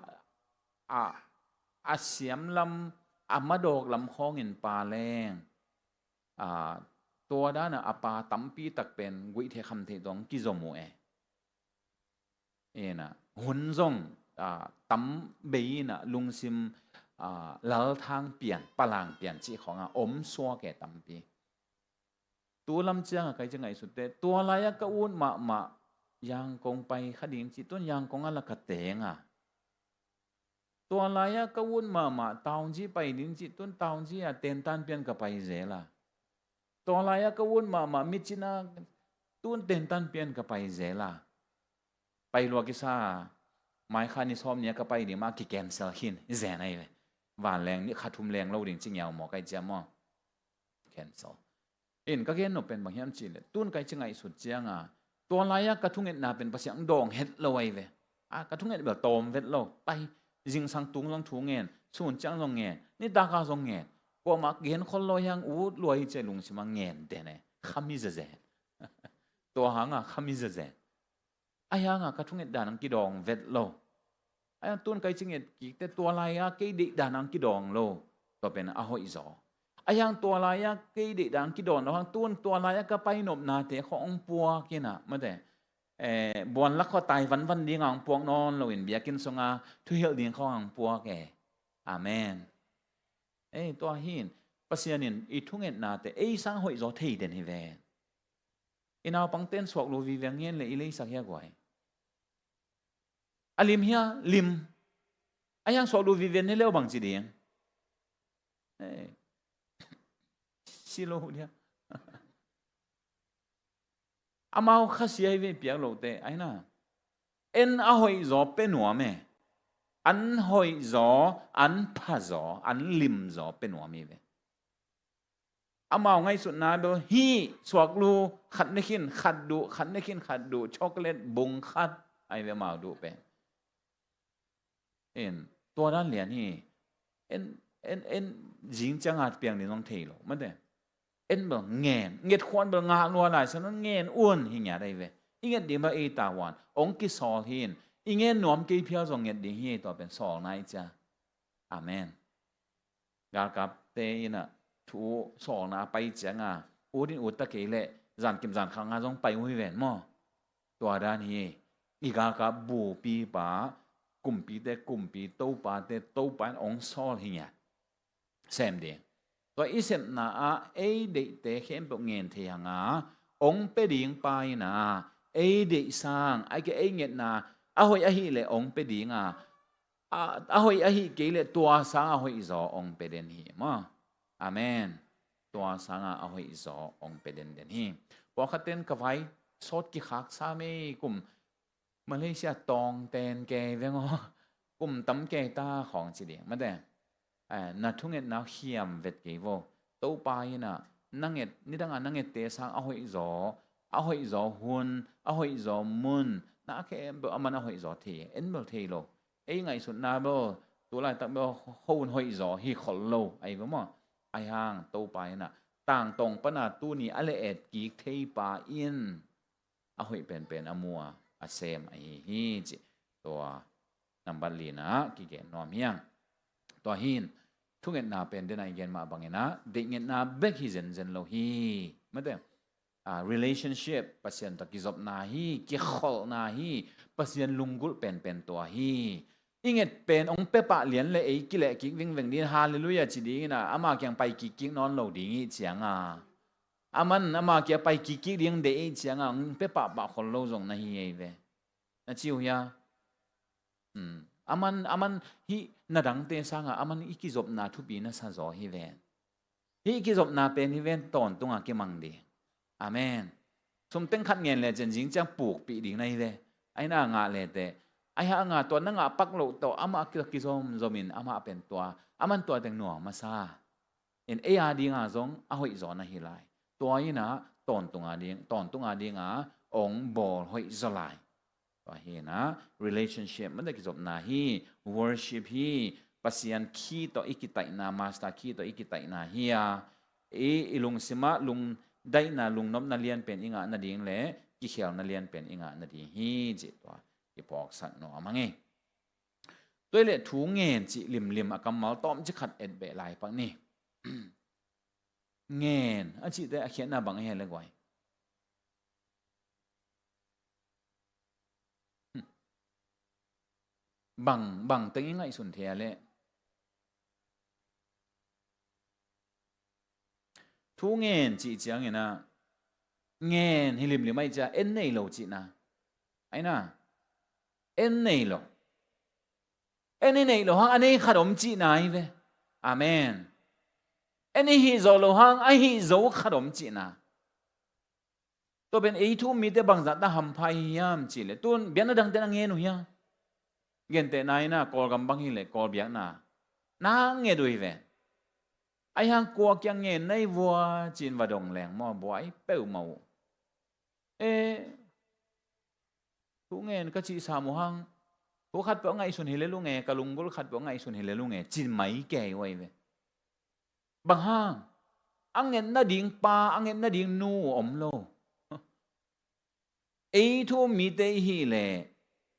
a, a siam lam, a madawk lam khawngin pa leng, a, tua dana a pa tampi tak pen guihtheih khamtheih tawh kizom uh e. Ina hun zong, a, tam bei ina lungsim, a, lalthang pian, palang pian cih khawnga om suak e tampi. Tu lam cianga kai ci ngaihsutte, tua lai-a ka ut mahmah Yangkong pai kha ding cih tun Yangkong a la ka teng a. Tua lai-a ka ut mahmah Taunggyi pai ding cih tun Taunggyi a tentan pian ka pai zel a. Tua lai-a ka ut mahmah Myitkyina tun tentan pian ka pai zel a. Pai lua kisa, mai kha ni sawm ni-a ka pai ding mah ki cancel khin i zen ahi ve. Vanleng ni kha thum leng lo ding ci ngiau maw kai ciam maw. Cancel. In ka gen nop pen bang hiam cihleh, tun kai ci ngaihsut cianga tua lai-a ka thungetna pen Pasian dawng het lo ahi ve. A, ka thunget bel tawm vet lo. Pai, zingsang tung zong thu ngen, sun ciang zong ngen, nitaka zong ngen. Kuamah gen khol lo hiang ut lua hi cia lungsimah ngen den e. Khami zezen. Tua hanga khami zezen. Ahi hanga ka thunget dan ang kidawng vet lo. Ahi hang tun kai ci nget kikte tua lai-a kei deih dan ang kidawng lo. Tua pen a hoih zaw. Ahi hang tua lai-a kei deih dan ang kidawng lo hang tun tua lai-a ka pai nopnate khawng ang puak ina mate. Eh, buan lak khaw tai vanvan dinga ang puak nawn loin biakinn sunga thuhilh ding khawng ang puak e. Amen. Eh, tua hin Pasian in i thungetnate ei sang hoih zaw thei den hi ve. I naupangten suaklu viviang ngen le i leisak hia guai. A lim hia, lim. A hiang suaklu vivian ni leu bang ci ding. Eh. Si lo dia. Amau khasia hi ve piak lote aina. En a hoih zaw pe nuam e. An hoih zaw, an pha zaw, an lim zaw pe nuam hi ve. Amau ngaihsutna bel hih suaklu khat ne khin khat duh, khat ne khin khat duh, chocolate bung khat ahi ve amau duh pen. En, tua dan lian hi. En, en, en, zing cianga piang ding zong thei lo mate. En bel ngen, nget khuan bel ngah lua lai sa non ngen un hi ngiat ahi ve. I nget ding bel ei tavuan ong kisawl hin. I ngen nuam kei phial zong nget ding hi tua pen sawlna i cia. Amen. Galkapte ina thu sawlna a pai cianga ut in ut ta kei leh zankim zankhanga zong pai uh hi ven maw. Tua dan hi. I galkap bupi pa, kumpite kumpi, topate topa in ong sawl hi ngiat. Sem ding. Tua i sepna ah ei deihte khempeuh ngen thei hanga ong pe ding pa ina ei deih sang ai ke ei ngetna a hoih ahih leh ong pe dinga a, a hoih ahih kei leh tua sanga a hoih zaw ong pe den hi maw. Amen. Tua sanga a hoih zaw ong pe den den hi. Pawlkhatten ka vai sawt kikhak sa mei kum Malaysia tawng ten kei veng aw. Kum tam kei ta khawng ci ding mate. Eh, na thungetna khiam vet kei vo. Topa ina na nget, nidanga na ngette sang a hoih zaw, a hoih zaw hun, a hoih zaw mun, na khempeuh aman a hoih zaw thei, en bel thei lo. Ei ngaihsutna bel tu laitak bel hong hoih zaw hi khol lo ahi ve maw? Ahi hang Topa in ah tangtong pana tuni a le-et kik theipa in a hoih penpen a mu a, a sem ahi hi cih tua nambat lina kigen nuam hi hang. Tua hi in thungetna pen den a i gen mah bangin ah deihngetna bek hi zenzen lo hi. Mate, ah, relationship, Pasian tawh kizopna hi, kikholhna hi, Pasian lunggulh penpen tua hi. I nget pen hong pia pah lian le ei kileh kik vingveng ding, halleluiah ci dingin ah ama kiang pai kikkik nawn lo ding i hih cianga, aman ama kiang pai kikkik ding deih i hih cianga hong pia pahpah khol lo zong na hi ei ve. Na ci uh hia? Hmm. Aman, aman hih na dangte sanga aman i kizopna thupi na sa zaw hi ve. Hih kizopna pen hi ven tawntunga kimang ding. Amen. Sum teng khat ngen le cin zing ciang pukpih ding na hi ve. Aina ngah le teh, ahi hanga tua na ngah pak loh tawh amah a kizomzom in amah pen tua, aman tua teng nuam a sa in ei a dinga zong a hoih zaw na hi lai. Tua inah tawntunga ding, tawntunga dinga hong bawl hoih zaw lai. Tua hi inah relationship, mate, kizopna hi, worship hi, Pasian khi tawh i kitaihna, master khi tawh i kitaihna hi a, i, i lungsimah lungdaihna, lungnopna lianpen i ngah nading le kikhelna lianpen i ngah nading hi cih tua i phawksak nuam a ngei. Tua i le thu ngen cih limlim a kammal tawmcik khat et beh lai pak ni. Ngen a cihte a khiatna bang a hi le guai? Hmm. Bang, bang teng i ngaihsun thei a le? Thu ngen cih ciangin ah ngen hi limlim ahi cia, en nei lo cihna. Aina, en nei lo. En i neih loh hang a nei khat om cihna hi ve. Amen. En i hih zawh loh hang a hih zo khat om cihna. Tua pen ei thu um mite bangzah ta hampha i hiam cih leh tun biakna dangte na ngen uh hiam? Gentehna in ah Kawlgam bang hi leh Kawl biakna na nget uh hi ve. Ahi hang kua kiang ngen na hi vua ci-in va dong leng maw, buai peuhmah uh. E, thu ngen ka cih sam uh hang, thu khat peuh a ngaihsun hi lel ung e, ka lunggulh khat peuh a ngaihsun hi lel ung e, ci mai kei uh ahi ve. Bang hang? A nget nading pa, a nget nading nu om lo. Ei thu um mite i hih leh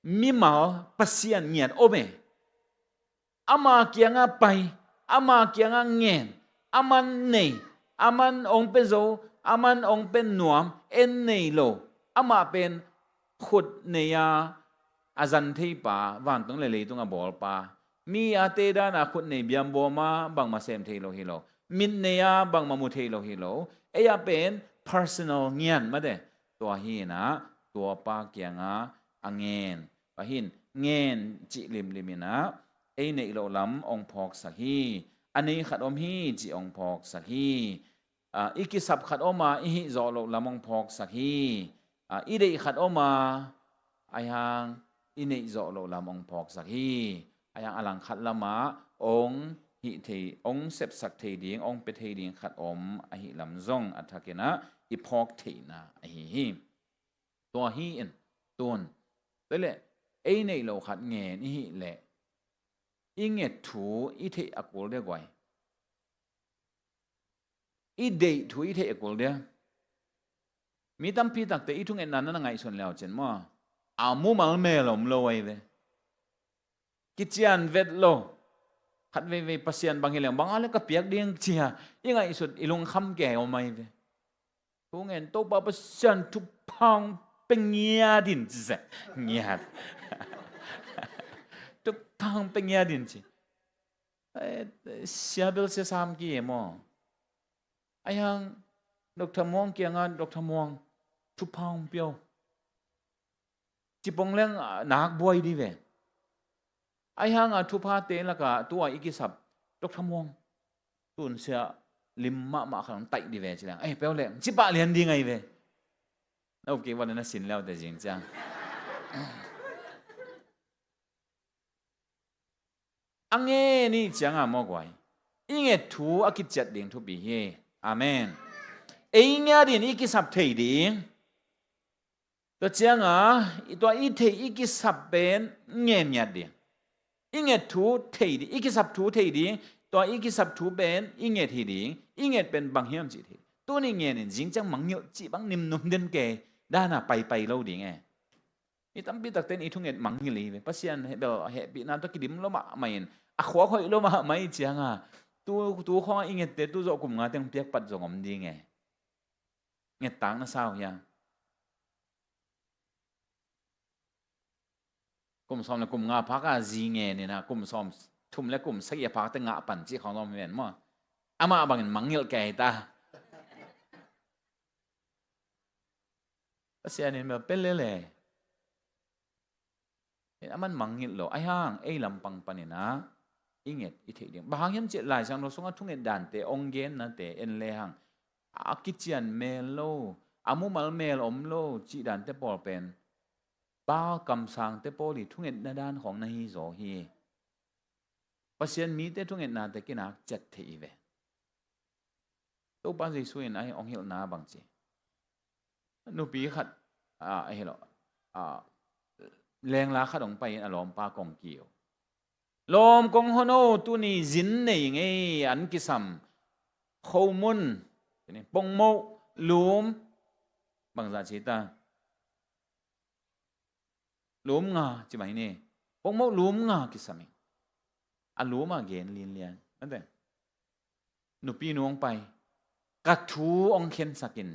mimal Pasian ngiat om e. Ama kiangah pai, ama kiangah ngen, aman nei, aman hong pia zo, aman hong pia nuam, en nei lo. Amah pen khut nei a, a zan thei pa, vantung le leitung a bawl pa. Mi a te dan a khut nei biambawm a bangmah sem thei lo hi lo. Mit nei a bangmah mu thei lo hi lo. Ei a pen personal ngian mate. Tua hi inah tua pa kiangah a ngen. Tua hi in ngen cih limlim inah ei neih loh lam hong phawksak hi. A nei khat om hi cih hong phawksak hi. A, i kisap khat om a i hih zawh loh lam hong phawksak hi. A, i deih khat om a, ahi hang i neih zawh loh lam hong phawksak hi. Ahi hang a langkhat lamah hong hih thei, hong sepsak thei ding, hong pia thei ding khat om ahih lam zong a thak inah i phawk theihna ahi hi. Tua hi in tun, tua leh ei neih loh khat ngen i hih leh i nget thu i theih a kul dia guai? I deih thu i theih a kul dia? Mi tampi takte i thungetna na na ngaihsun leu cin maw, a mumal mel om lo ahi ve. Kician vet lo. Khat veivei Pasian bang hi leng bang a le ka piak ding cia i ngaihsut i lungkham kei om ahi ve. Thu ngen Topa Pasian thupha hong pia ngiat in ci se. Ngiat. Thupha hong pia ngiat in ci. Eh, sia bel sia sam ki e maw? Ahi hang Doctor Muang kiangah, Doctor Muang, thupha hong pia o. Cipong leng, ah, nak buai di ve. Ahi hang a thuphate lakah tua i kisap Doctor Muang, tun sia lim mahmah khat hong taih di ve ci leng, eh, pia o leng, ci pah lian ding ahi ve. Na up kik ua na sin leu te zing ciang. A ngen i hih cianga maw guai, i nget thu a kiciat ding thupi hi. Amen. Ei ngiat in i kisap thei ding. Tua cianga, i tua i theih i kisap pen ngen ngiat ding. I nget thu thei ding, i kisap thu thei ding, tua i kisap thu pen i nget hi ding, i nget pen bang hiam cih thei. Tuni ngen in zing ciang mangngilh cih bang nimnum den kei, dana paipai lo ding e. Mi tampi takte in i thunget mangngilh hi ve. Pasian bel hehpihna tawh kidim lo mahmah in, a khuak hoih lo mahmah i cianga, tu, tu khawng i ngette tu zawh kum nga teng piak pat zong om ding e. Ngettak na sa uh hiam? Kum sawm le kum nga phak a zi ngen in a, kum sawm thum le kum sagih a phak teng ngah pan cih khawng zong om hi ven maw. Amah bangin mangngilh kei ta. Pasian in bel pia lel e. Aman mangngilh lo, ahi hang ei lampang panin ah i nget i theih ding. Bang hang hiam cih leh Lai Siangtho sungah thunget dante, ong gennate en lehang, a kician mel lo, a mumal mel om lo cih dante pawl pen Baal kamsangte pawl i thungetna dan khawng na hi zaw hi. Pasian mite thungetnate kinak ciat theih hi ve. Topa Jesu in ahi hong hilhna bang ci. Nupi khat, a, ahi lo, a, lengla khat hong pai in a lawmpa kong kiu. Lawm kong hon o, tuni zin nei ngei an kisam. Khomun, pongmoh, lum, bangzah ci ta. Lum nga, ci mai ni. Pongmoh lum nga kisam ing. A lum a gen linlian. Ante. Nupi nu hong pai. Ka thu hong khensak in.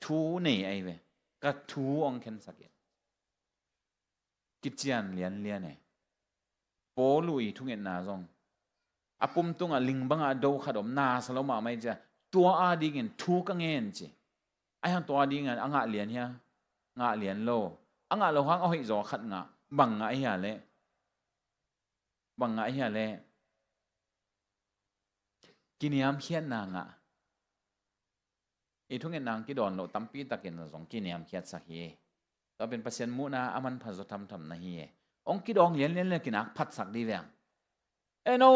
Thu nei ahi ve. Ka thu hong khensak in. Kician lianlian e. Paul i thungetna zong. A pum tungah ling bangah do khat om, nasa lo mahmah i cia. Tua adingin thu ka ngen ci. Ahi hang tua adingin a ngah lian hia? Ngah lian lo. A ngah lo hang a hoih zaw khat ngah. Bang ngah ahi a leh? Bang ngah ahi a leh? Kiniamkhiatna ngah. I thungetna hong kidawn loh tampi takin zong kiniamkhiatsak hi. Tua pen Pasian muhna a manpha zaw thamtham na hi e. Hong kidawng lianlian le kinak phatsak dih veng. E no,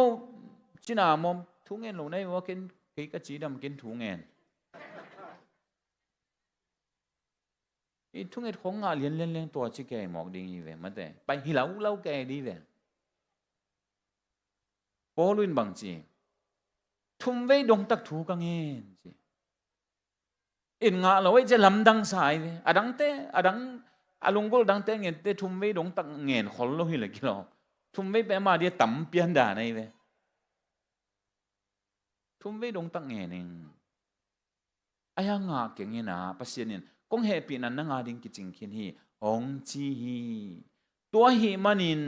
cina mawm, thu ngen lo na hi ua, ken kei ka cidam, ken thu ngen. I thunget khong ngah lianlian leng tua ci kei mawk ding hi ve, mate. Pai hi laulau kei dih veng. Paul in bang ci. Thumvei dongtak thu ka ngen ci. In ngah lo ei cia lamdang sa ai ve. A dangte, a dang, a lunggulh dangte ngente thumvei dongtak ngen khol lo hi le kilawm. Thumvei peh ma dia tam pian dan ai ve. Thumvei dongtak ngen ing. Ai a ngah keng ina Pasian in kong hehpihna na ngah ding kicing khin hi. Hong ci hi. Tua ahih manin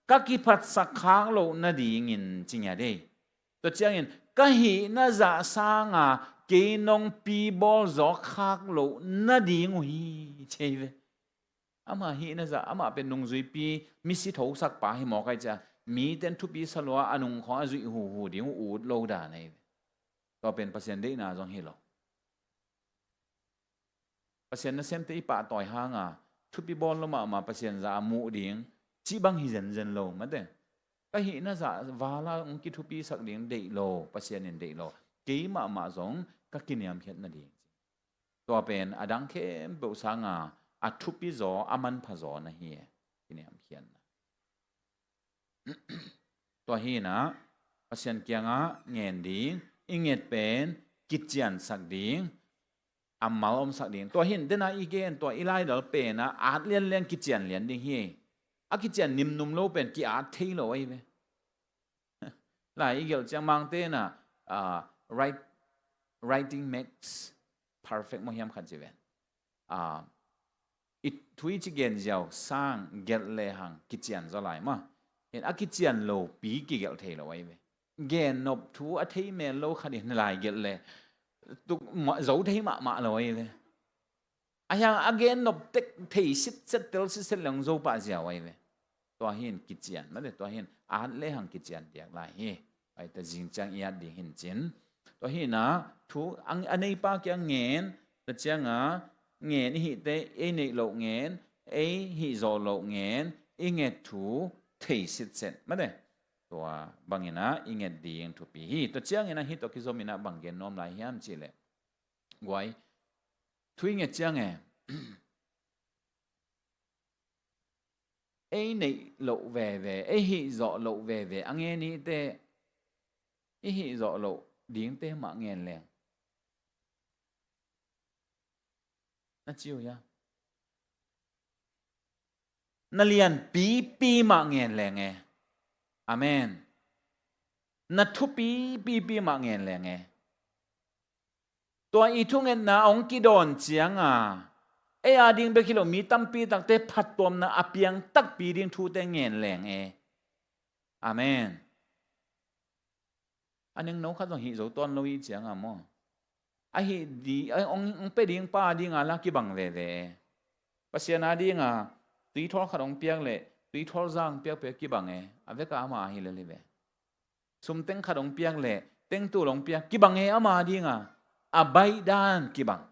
ka kiphatsak khak loh nadingin ci ngiat ei. Tua ciangin ka hihna zah sanga kei nong pibawl zawk khak loh nading uh hi, ci hi ve. Amah hihna zah, amah pen nungzuipi misi thosak pa hi mawk ai cia. Miten thupi salua a nungkhawng a zuih huhu ding uh ut lo dan ai ve. Tua pen Pasian deihna zong hi lo. Pasian nasemte i pahtawi hanga thupi bawl lo mahmah Pasian za a muh ding cih bang hi zenzen lo, mate. Ka hihna zah vala hong kithupisak ding deih lo, Pasian in deih lo. Kei mahmah zong ka kiniamkhiat nading. Tua pen a dang khempeuh sanga a thupi zaw, a manpha zaw na hi e. Kiniamkhiatna. Tua hi inah Pasian kiangah ngen ding, i nget pen kiciansak ding, a mal omsak ding. Tua hi in dena i gen, tua i laidal penah at lianlian kician lian ding hi. A kician nimnum lo pen ki-at thei lo ahi ve. Lai i gelh ciang Mangte inah, ah, write, writing makes perfect maw hiam khat ci ven. Ah, i thu i ci gen ziau sang gelh lehang kician zaw lai maw. Hin a kician lopi kigelh thei lo ahi ve. Gen nop thu a thei mel lo khat in lai gelh le tuk ma-, zo thei mahmah lo ahi ve. A hiang a gen nop tek thei sitset tel sitset leng zo pah ziau ahi ve. Tua hi in kician, mate, tua hi in at lehang kician diak lai hi. Ai ta zing ciang i at ding hin cin. Tua hi inah thu ang, a neipa kiang ngen, ta cianga ngen i hihte, ei neih loh ngen, ei hih zawh loh ngen, i nget thu thei sitset, mate. Tua bang inah i nget ding thupi hi. Tua ciang inah hih tawh kizom inah bang gen nuam lai hiam cih leh. Guai. Thu i nget ciang e. ei neih loh veve, ei hih zawh loh veve a ngen i te, i hih zawh loh dingte mah ngen leng na ci uh hia? Na lianpipi mah ngen leng e. Amen. Na thupipipi mah ngen leng e. Tua i thungetna hong kidawn cianga ei a ding bek hi lo, mi tampi takte phattuamna a piang takpi ding thute ngen leng e. Amen. A nengno khat zong hih zo tuan lo i cianga maw, a hih di, a hong, hong pe ding pa dinga la kibang veve e. Pasian a dinga tuithawl khat hong piak leh tuithawl za hong piak pia kibang e. A veka ama hi lel hi ve. Sum teng khat hong piak leh teng tul hong piak kibang e ama dinga. A baih dan kibang.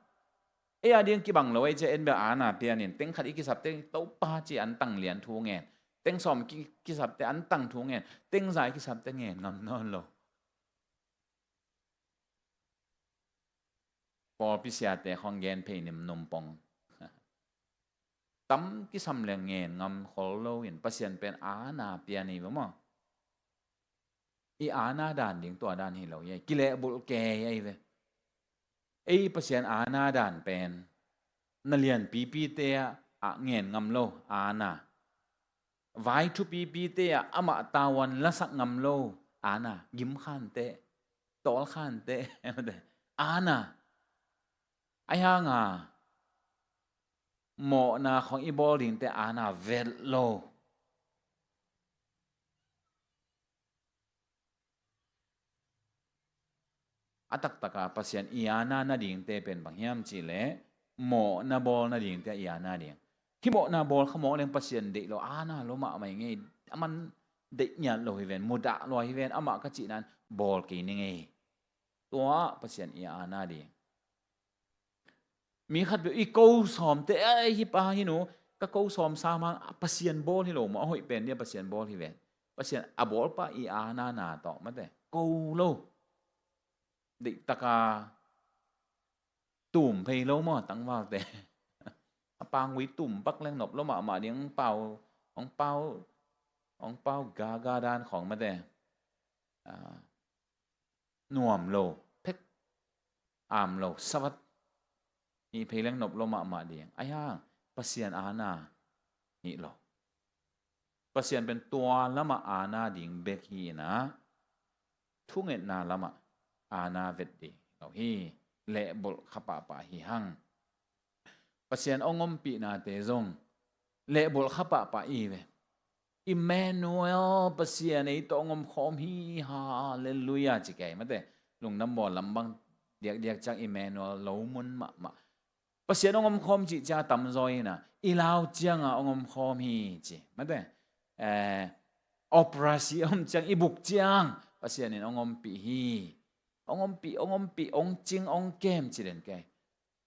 Ei a ding kibang lo ei cia en bia ana pianin teng khat i kisapte Topa ci an tang lian thu ngen. Teng sawm ki, kisapte an tang thu ngen. Teng za i kisapte ngen ngam nawn lo. Pawlpi siate khong gen phei nim num pong. Tam kisam le ngen ngam khol lo in Pasian pen ana pian i ve maw? I ana dan ding tua dan hi lo i kilehbulh kei ahi ve. Ei Pasian ana dan pen na lianpipite ah ngen ngam lo ana. Vai thupipite ah amah tavuan lasak ngam lo ana. Gimkhante, tawlkhante, ana. Ahi hanga mawhna khong i bawl dingte ana vet lo. A taktaka Pasian i ana nadingte pen bang hiam cihleh mawhna bawl nadingte a i ana ding. Hih mawhna bawl kha mawh leng Pasian deih lo ana lo mahmah i ngei. A man deih ngiat lo hi ven, mudah lua hi ven, amah ka cihna in bawl kei ni ngei. Tua Pasian i ana ding. Mi khat beuh i ko sawmte, "Ai, hih pa hi nu, ka ko sawm sam hang, Pasian bawl hi lo maw, a hoih pen dia Pasian bawl hi ven." Pasian a bawlpa i ana na tawh mate ko lo. Deihtaka tum phei lo maw tangvalte. A pangui tum pak leng nop lo mahmah ding, hong pau, hong pau, hong pau gaga dan khawng mate. Ah, nuam lo, phek am lo, savat hi phei leng nop lo mahmah ding. Ahi hang Pasian ana hi lo. Pasian pen tua lamah ana ding bek hi inah thungetna lamah ana vet ding lo hi. Lehbulh kha pahpah hi hang. Pasian hong ompihnate zong lehbulh kha pahpah i ve. Emmanuel, Pasian ei tawh hong omkhawm hi, halleluiah ci kei mate. Lungdam bawl lam bang diakdiak ciang Emmanuel lo mun mahmah. Pasian hong omkhawm cih ciang a tamzaw inah i lau cianga hong omkhawm hi ci mate. Eh, operasi om ciang i buk ciang Pasian in hong ompih hi. Hong ompih, hong ompih, hong cing, hong kem ci den kei.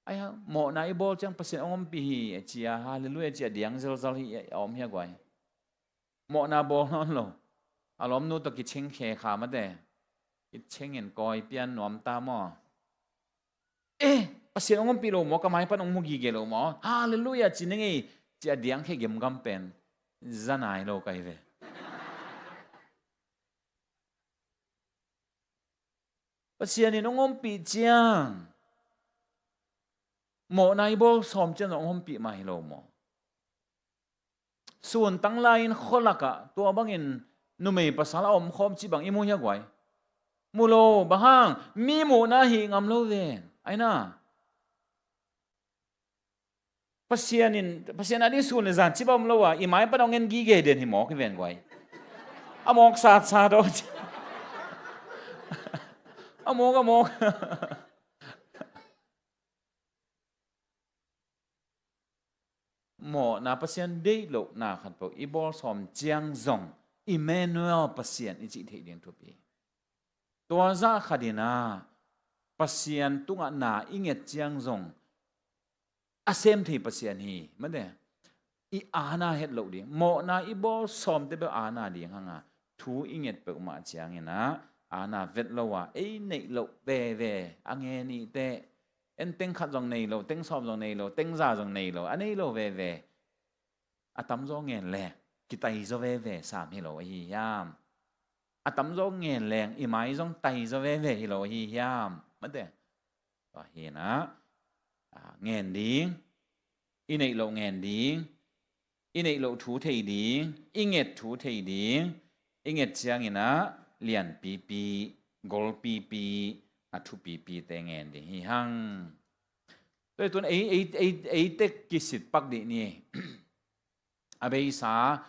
Ahi hang mawhna i bawl ciang Pasian hong ompih hi a cia, halleluiah cia diang zelzal hi a om hi a guai. Mawhna bawl nawn lo. A lawmnu tawh kicheng khe kha mate. Kicheng in kawi pian nuam ta maw? Eh, Pasian hong ompih lo maw, ka mai pan hong mu gige lo maw, halleluiah ci ning ei cia diang khe gemgam pen za nai lo kai ve. Pasian in hong ompih ciang mawhna i bawl sawm ciang hong ompih mah hi lo maw? Sun tang lai-in khualakah tua bangin numei pasal a omkhawm cih bang i mu hi a guai? Mu lo, bang hang? Mi muhna hih ngam lo ven. Aina Pasian in, Pasian a ding sun le zan cih bang om lo a, i mai pan hong en gige den hi mawk hi ven guai. A mawk satsat aw. A mawk, a mawk. Mawhna Pasian deih lohna khat peuh i bawl sawm ciang zong Emmanuel Pasian i cih theih ding thupi. Tua zah khat inah Pasian tungah na i nget ciang zong a sem thei Pasian hi mate. I ana het loh ding, mawhna i bawl sawmte beuh ana ding hanga thu i nget peuhmah cianginah ana vet lo a ei neih loh veve a ngen i teh. En teng khat zong nei lo, teng sawm zong nei lo, teng za zong nei lo, a nei lo veve. A tamzaw ngen le kitai zaw veve sam hi lo ahi hiam? A tamzaw ngen leng i mai zong tai zaw veve hi lo ahi hiam? Mate. Tua hinah, a, ngen ding, i neih loh ngen ding, i neih loh thu thei ding, i nget thu thei ding, i nget cianginah lianpipi, golpipi, a thupipite ngen ding hi hang. Tua hi tun ei, ei, ei, ei tek kisit pak dih ni. A beisa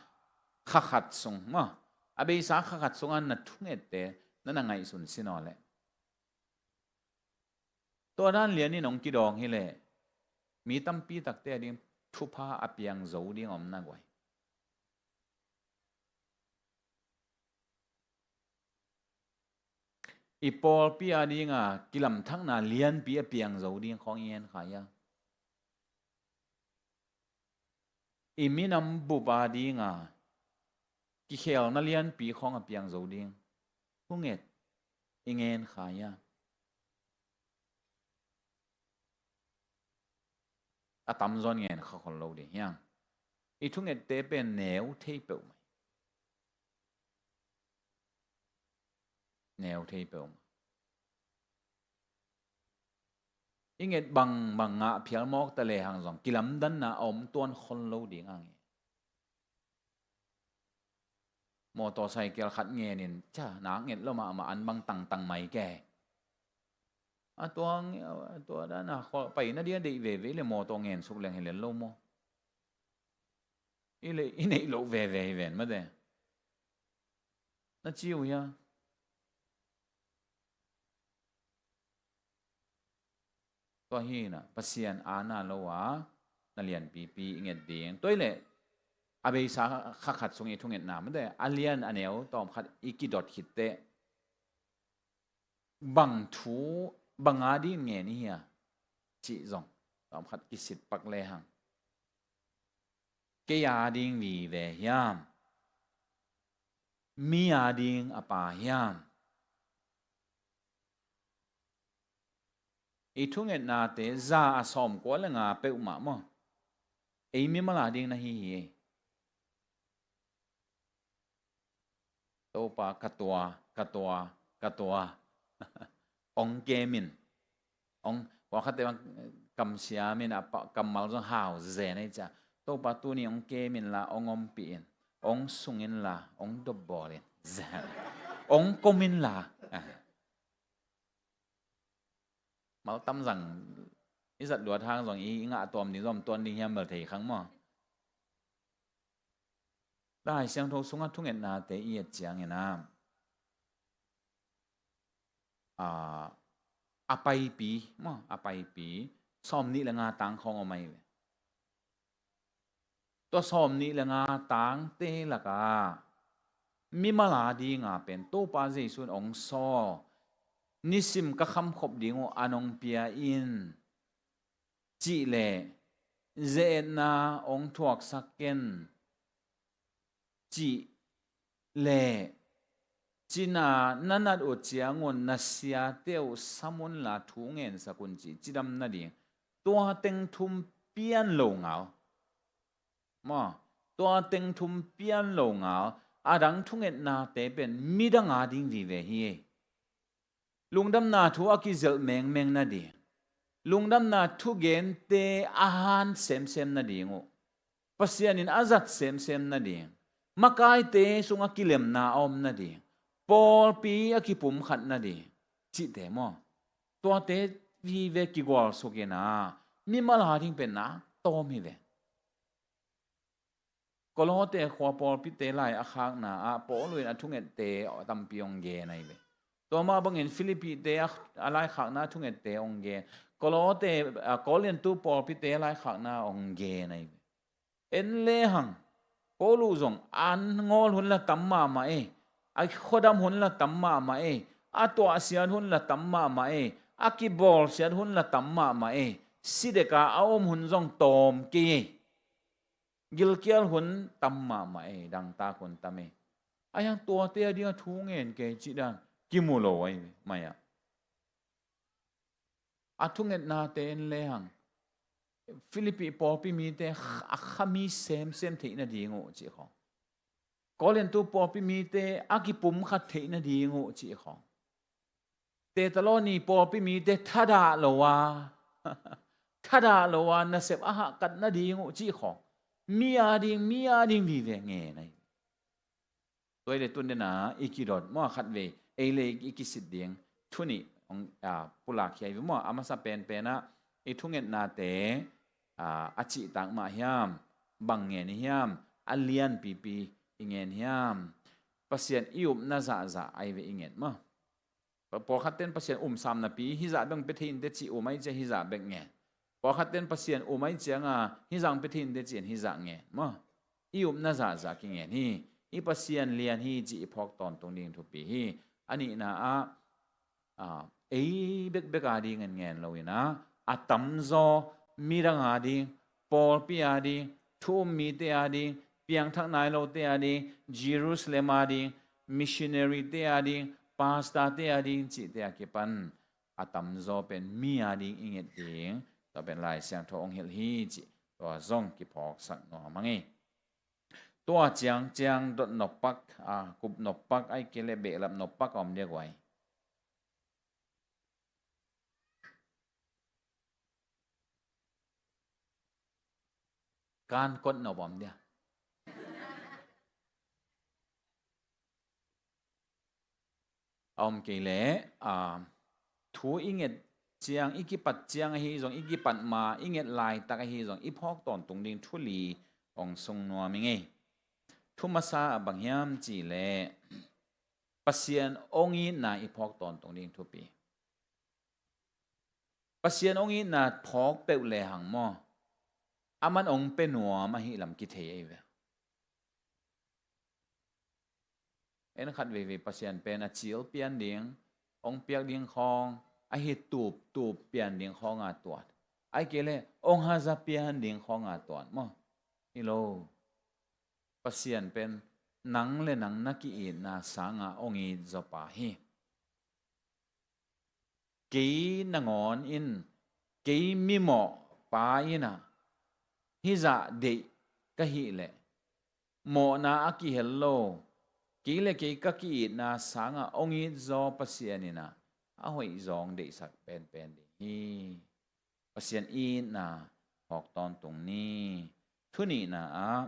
khakhat sung maw? A beisa khakhat sungah na thungette na na ngaihsun sin aw leh, tua dan lianin hong kidawng hileh mi tampi takte a ding thupha a piang zo ding om na guai. I pawlpi a dinga kilamthakna lianpi a piang zo ding khawng i ngen kha hia? I minam bup a dinga kikhelna lianpi khawng a piang zo ding thunget i ngen kha hia? A tamzaw in ngen kha khol lo ding hiang. I thungette pen neu thei peuhmah. Neu thei peuhmah. I nget bangbang ngah phial mawk ta lehang zong kilamdanna a om tuan khol lo ding a nge. Motorcycle khat ngenin, ca, nak nget lo mahmah, an bang tangtang mai ke. A tua, a tua dana khawl paina dia deih veve le motor ngen suk leng hi len lo maw? I le, i neih loh veve hi ven mate. Na ci uh hia? Tua hi na, Pasian aana lo a na lianpipi i nget ding. Tua hi leh a beisa khakhat sung i thungetna mate, a lian a neu tawm khat i kidot khitteh bang thu, bang a ding ngen i hia cih zong tawm khat kisit pak lehang. Kei a ding vive hiam? Mi a ding a pa hiam? I thungetnate za a sawmkua le nga peuhmah maw? Ei mimal a ding na hi hi ei. Topa ka tua, ka tua, ka tua. Ong kemin. Ong, pawlkhatte bang kamsiamin a pa, kammal zong hau zen ei cia. Topa tuni ong kemin la, ong ompih in. Ong sungin la, ong dopbawl in. Zen. Ong komin la. Ah. Mal tam zang i zat luat hang zong i, i ngah tuam ding zom tuan ding hiam bel thei khang maw? Lai Siangtho sungah thungetnate i et ciangin a, a, a paipi maw, a paipi sawmnih le nga tang khawng om ahi ve. Tua sawmnih le nga tangte lakah mimal a dinga pen Topa Jesu in ong sawl, nisim ka khamkhop ding uh an ong pia in, cih leh ze-etna ong thuaksak ken, cih leh cina na nat uh ciangun na siate uh sam unla thu ngensak un cih cidam nading. Tua teng thum pian lo ngal. Maw, tua teng thum pian lo ngal. A dang thungetnate pen midang a ding vive hi. Lungdamna thu a kizelh mengmeng nading, lungdamna thugente a han semsem nading uh, Pasian in a zat semsem nading, makaite sungah kilemna a om nading, pawlpi a kipumkhat nading, cihte maw? Tuate vive kigualsuk in a, mimal a ding pen nak tawm hi ve. Kolose khua pawlpite lai a khakna ah Paul in a thungette tampi hong gen ahi ve. Tua mah bangin Philippite a, a lai khakna thungette hong gen. Kolose, a, Korintu pawlpite a lai khakna hong gen ahi ve. En lehang, Paul uh zong an ngawl hun la tam mahmah ei. A khuadam hun la tam mahmah ei. A tuahsiat hun la tam mahmah ei. A kibawlsiat hun la tam mahmah ei. Si deka a om hun zong tawm kei ei. Gilkial hun tam mahmah ei, dangtak hun tam ei. A hiang tuate a ding a thu ngen kei cih dan kimu lo ahi mai-ah. A thungetnate en lehang Philippi pawlpi mite a khami semsem theih nading uh cih khawng. Korintu pawlpi mite a kipumkhat theih nading uh cih khawng. Thesalonika pawlpi mite thadah lo a, thadah lo a nasep a hahkat nading uh cih khawng. Mi a ding, mi a ding vive ngen ahi. Tua hi le tun dena i kidot maw, khatvei ei le i kisit ding thu nih hong, a, pulak hi a hi ve maw. A masa penpen ah i thungetnate, a, a cihtak mah hiam, bang ngen i hiam, a lianpipi i ngen hiam? Pasian i upna zahzah ahi ve i ngen maw. Pawlkhatte in Pasian um sam napi, hih zah bek pia thei inteh cih um ahi ciang hih zah bek ngen. Pawlkhatte in Pasian um ahi cianga hih zah pia thei inteh cih in hih zah ngen maw. I upna zahzah kingen hi. I Pasian lian hi cih i phawk tawntung ding thupi hi. A nihna ah, a, ei bekbek a ding in ngen lo in a, a tamzaw midang a ding, pawlpi a ding, thu um mite a ding, piangthak nai lote a ding, Jerusalem a ding, missionary te a ding, pastor te a ding cihte a kipan a tamzaw pen mi a ding i nget ding, tua pen Lai Siangtho hong hilh hi cih tua zong kiphawksak nuam hang ei. Tua ciangciang dot noppak, a, kup noppak, ahih kei leh behlap noppak a om dia guai. Kan kot nop om dia. A om kei leh, a, thu i nget ciang, i kipat ciang ahi zong, i kipat ma, i nget laitak ahi zong, i phawk tawntung ding thu li hong sung nuam ing ei. Thu masa ah bang hiam cih leh Pasian hong itna i phawk tawntung ding thupi. Pasian hong itna phawk peuh lehang maw, aman hong pia nuam ahih lam kithei ahi ve. En khat veivei Pasian pen a cil pian ding, hong piak ding khawng, ahi tuptup pian ding khawng a tuat. Ahih kei leh hong haza pian ding khawng a tuat maw. Hi lo. Pasian pen nang le nang na ki-itna sangah hong it zaw pa hi. Kei nangawn in, kei mimawh pa in ah, hih zah deih ka hih leh, mawhna a kihel lo, kei le kei ka ki-itna sangah hong it zaw Pasian in ah, a hoih zaw hong deihsak penpen ding hi. Pasian itna phawk tawntung ni. Thu nihna ah,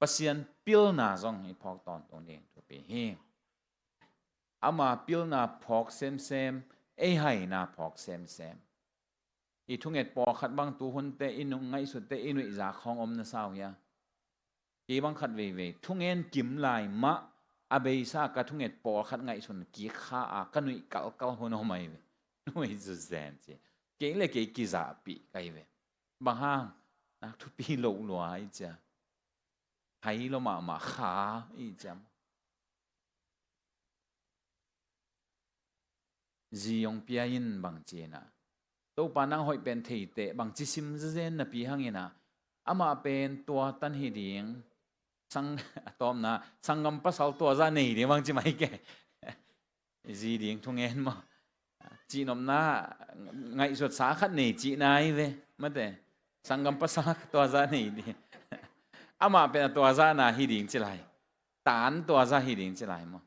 Pasian pilna zong i phawk tawntung ding thupi hi. Ama pilna phawk semsem, ei haina phawk semsem. I thunget pawlkhat bang tu hunte, i nung ngaihsutte, i nuihzak khawng om na sa uh hia? Kei bang khat veivei, thungen kim lai mah, a beisa ka thunget pawlkhat ngaihsun kik kha a, ka nuih kalkal hun om ahi ve. Nuih zuzen ci. Kei le kei kizahpih ka hi ve. Bang hang, nak thupi loh lua i cia. Hai lo mahmah kha i cia. Zi hong pia in bang ci in ah, Topa nang hoih pen thei teh bang ci sim zezen napi hang in ah, amah pen tua tan hi ding, sang, a tawpna, sanggam pasal tua zah nei ding bang ci mai ke. Zi ding thungen maw? Cihnopna, ngaihsutsa khat nei cihna hi ve. Mate, sanggam pasal tua zah nei ding. Amah pen a tua zah na hi ding ci lai. Tan tua zah hi ding ci lai maw?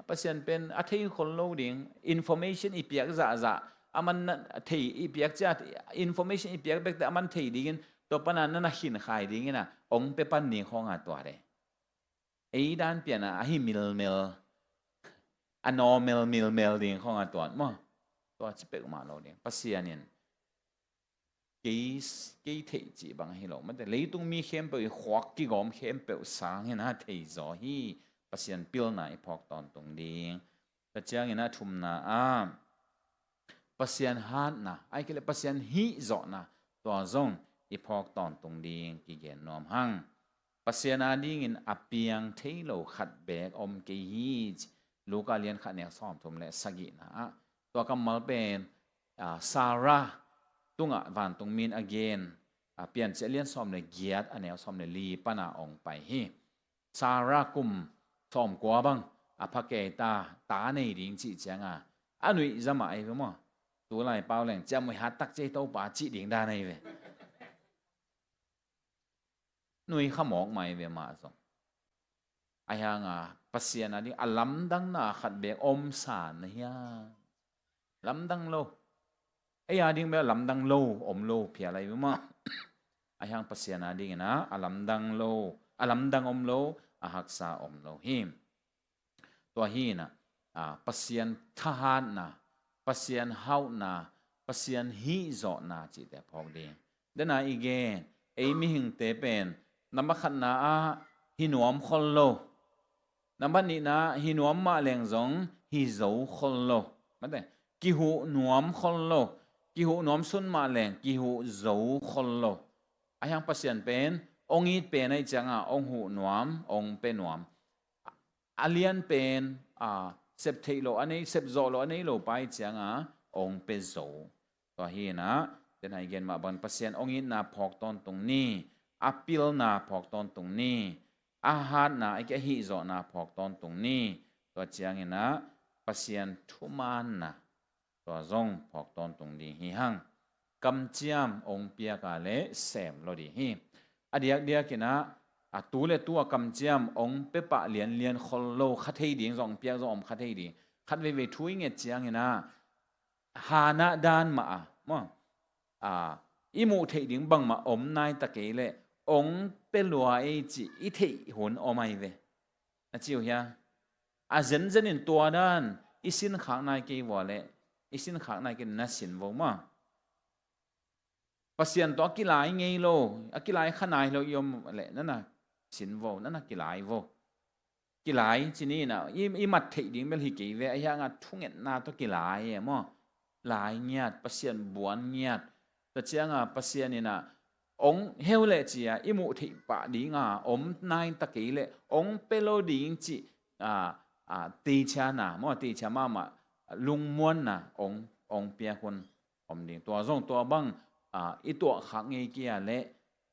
Pasian pen a thei khol lo ding, information i piak zahzah, aman na thei i piak cia, information i piak bekte aman thei dingin, tua pana na na khin khai dingin a, ong pe pan ding khong a tua de. Ei dan pian a, ahi milmel, a normal milmel ding khong a tua maw? Tua ci pek mah lo ding. Pasian in kei, kei theih cih bang ahi lo. Mate, leitung mi khempeuh i khuak kigawm khempeuh sang hi na thei zaw hi. Pasian pilna i phawk tawntung ding. Tua ciangin a thumna ah Pasian hatna, ahih kei leh Pasian hihzawhna, tua zong i phawk tawntung ding kigen nuam hang. Pasian a dingin a piang thei lo khat beek om kei hi ci. Luka lian khat neu sawmthum le sagihna ah. Tua kammal pen, a, Sarah tungah vantungmi in a gen, a, Piancil lian sawm le giat a neu sawm le li pana ong pai hi. Sarah kum sawmkua bang a pha kei ta, ta nei ding cih cianga a nuih zah mah ahi ve maw? Tulai pau leng ciamnuih hat tak ci, Topa cih ding dan ahi ve. nui kha mawk mai ve mah zong. Ahi hanga Pasian a ding a lamdangna khat beek om sa na hiam? Lamdang lo. Ei a ding bel lamdang lo om lo phial ahi ve mah. Ahi hang Pasian a dingin a lamdang lo, a lamdang om lo, a haksa om lo hi. Tua hi inah, a, Pasian thahatna, Pasian hauhna, Pasian hihzawhna cihte phawk ding. Dena i gen, ei mihingte pen, nambat khatna ah hi nuam khol lo. Nambat nihna ah hi nuam mah leng zong hi zo khol lo. Mate, kihuh nuam khol lo. Kihuh nuam sun mah leng kihuh zo khol lo. Ahi hang Pasian pen, ong it pen ahi cianga, ong huh nuam, ong pe nuam. A lian pen, a, sep theih loh a nei, sep zawh loh a nei lo pa ahi cianga, ong pe zo. Tua hi inah, dena i gen mah bangin Pasian ong itna phawk tawntung ni, a pilna phawk tawntung ni, a hatna, a hihzawhna phawk tawntung ni. Tua cianginah Pasian thumaanna tua zong phawk tawntung ding hi hang. Kamciam ong piaka le sem lo ding hi. A diakdiakinah, a tu le tu a kamciam ong pepah lianlian khol lo, kha thei ding zong ong piak zong om kha thei ding. Khat veivei thu i nget cianginah, hanah dan mah a, maw, a, i muh theih ding bangmah om nai ta kei leh ong pe lua ei cih i theih hun om ahi ve. Na ci uh hia? A zenzenin tua dan i sinkhak nai kei vua leh i sinkhak nai kei na sin vo maw? Pasian tawh a kilai ngei lo, a kilai kha nai lo i om leh nana sin vo, nana kilai vo. Kilai ci ni inah, i, i mat theih ding bel hi kei ve, ahi hanga thungetna tawh kilai e maw? Lai ngiat, Pasian buan ngiat. Tua cianga Pasian inah ong heu leh cia i muh theih pah dinga om nai ta kei leh ong pe lo ding cih, a, a, teichia na maw, teichia mahmah, lungmuanna ong, ong piak hun om ding. Tua zong tua bang, a, i tuahkhak ngei kei a leh,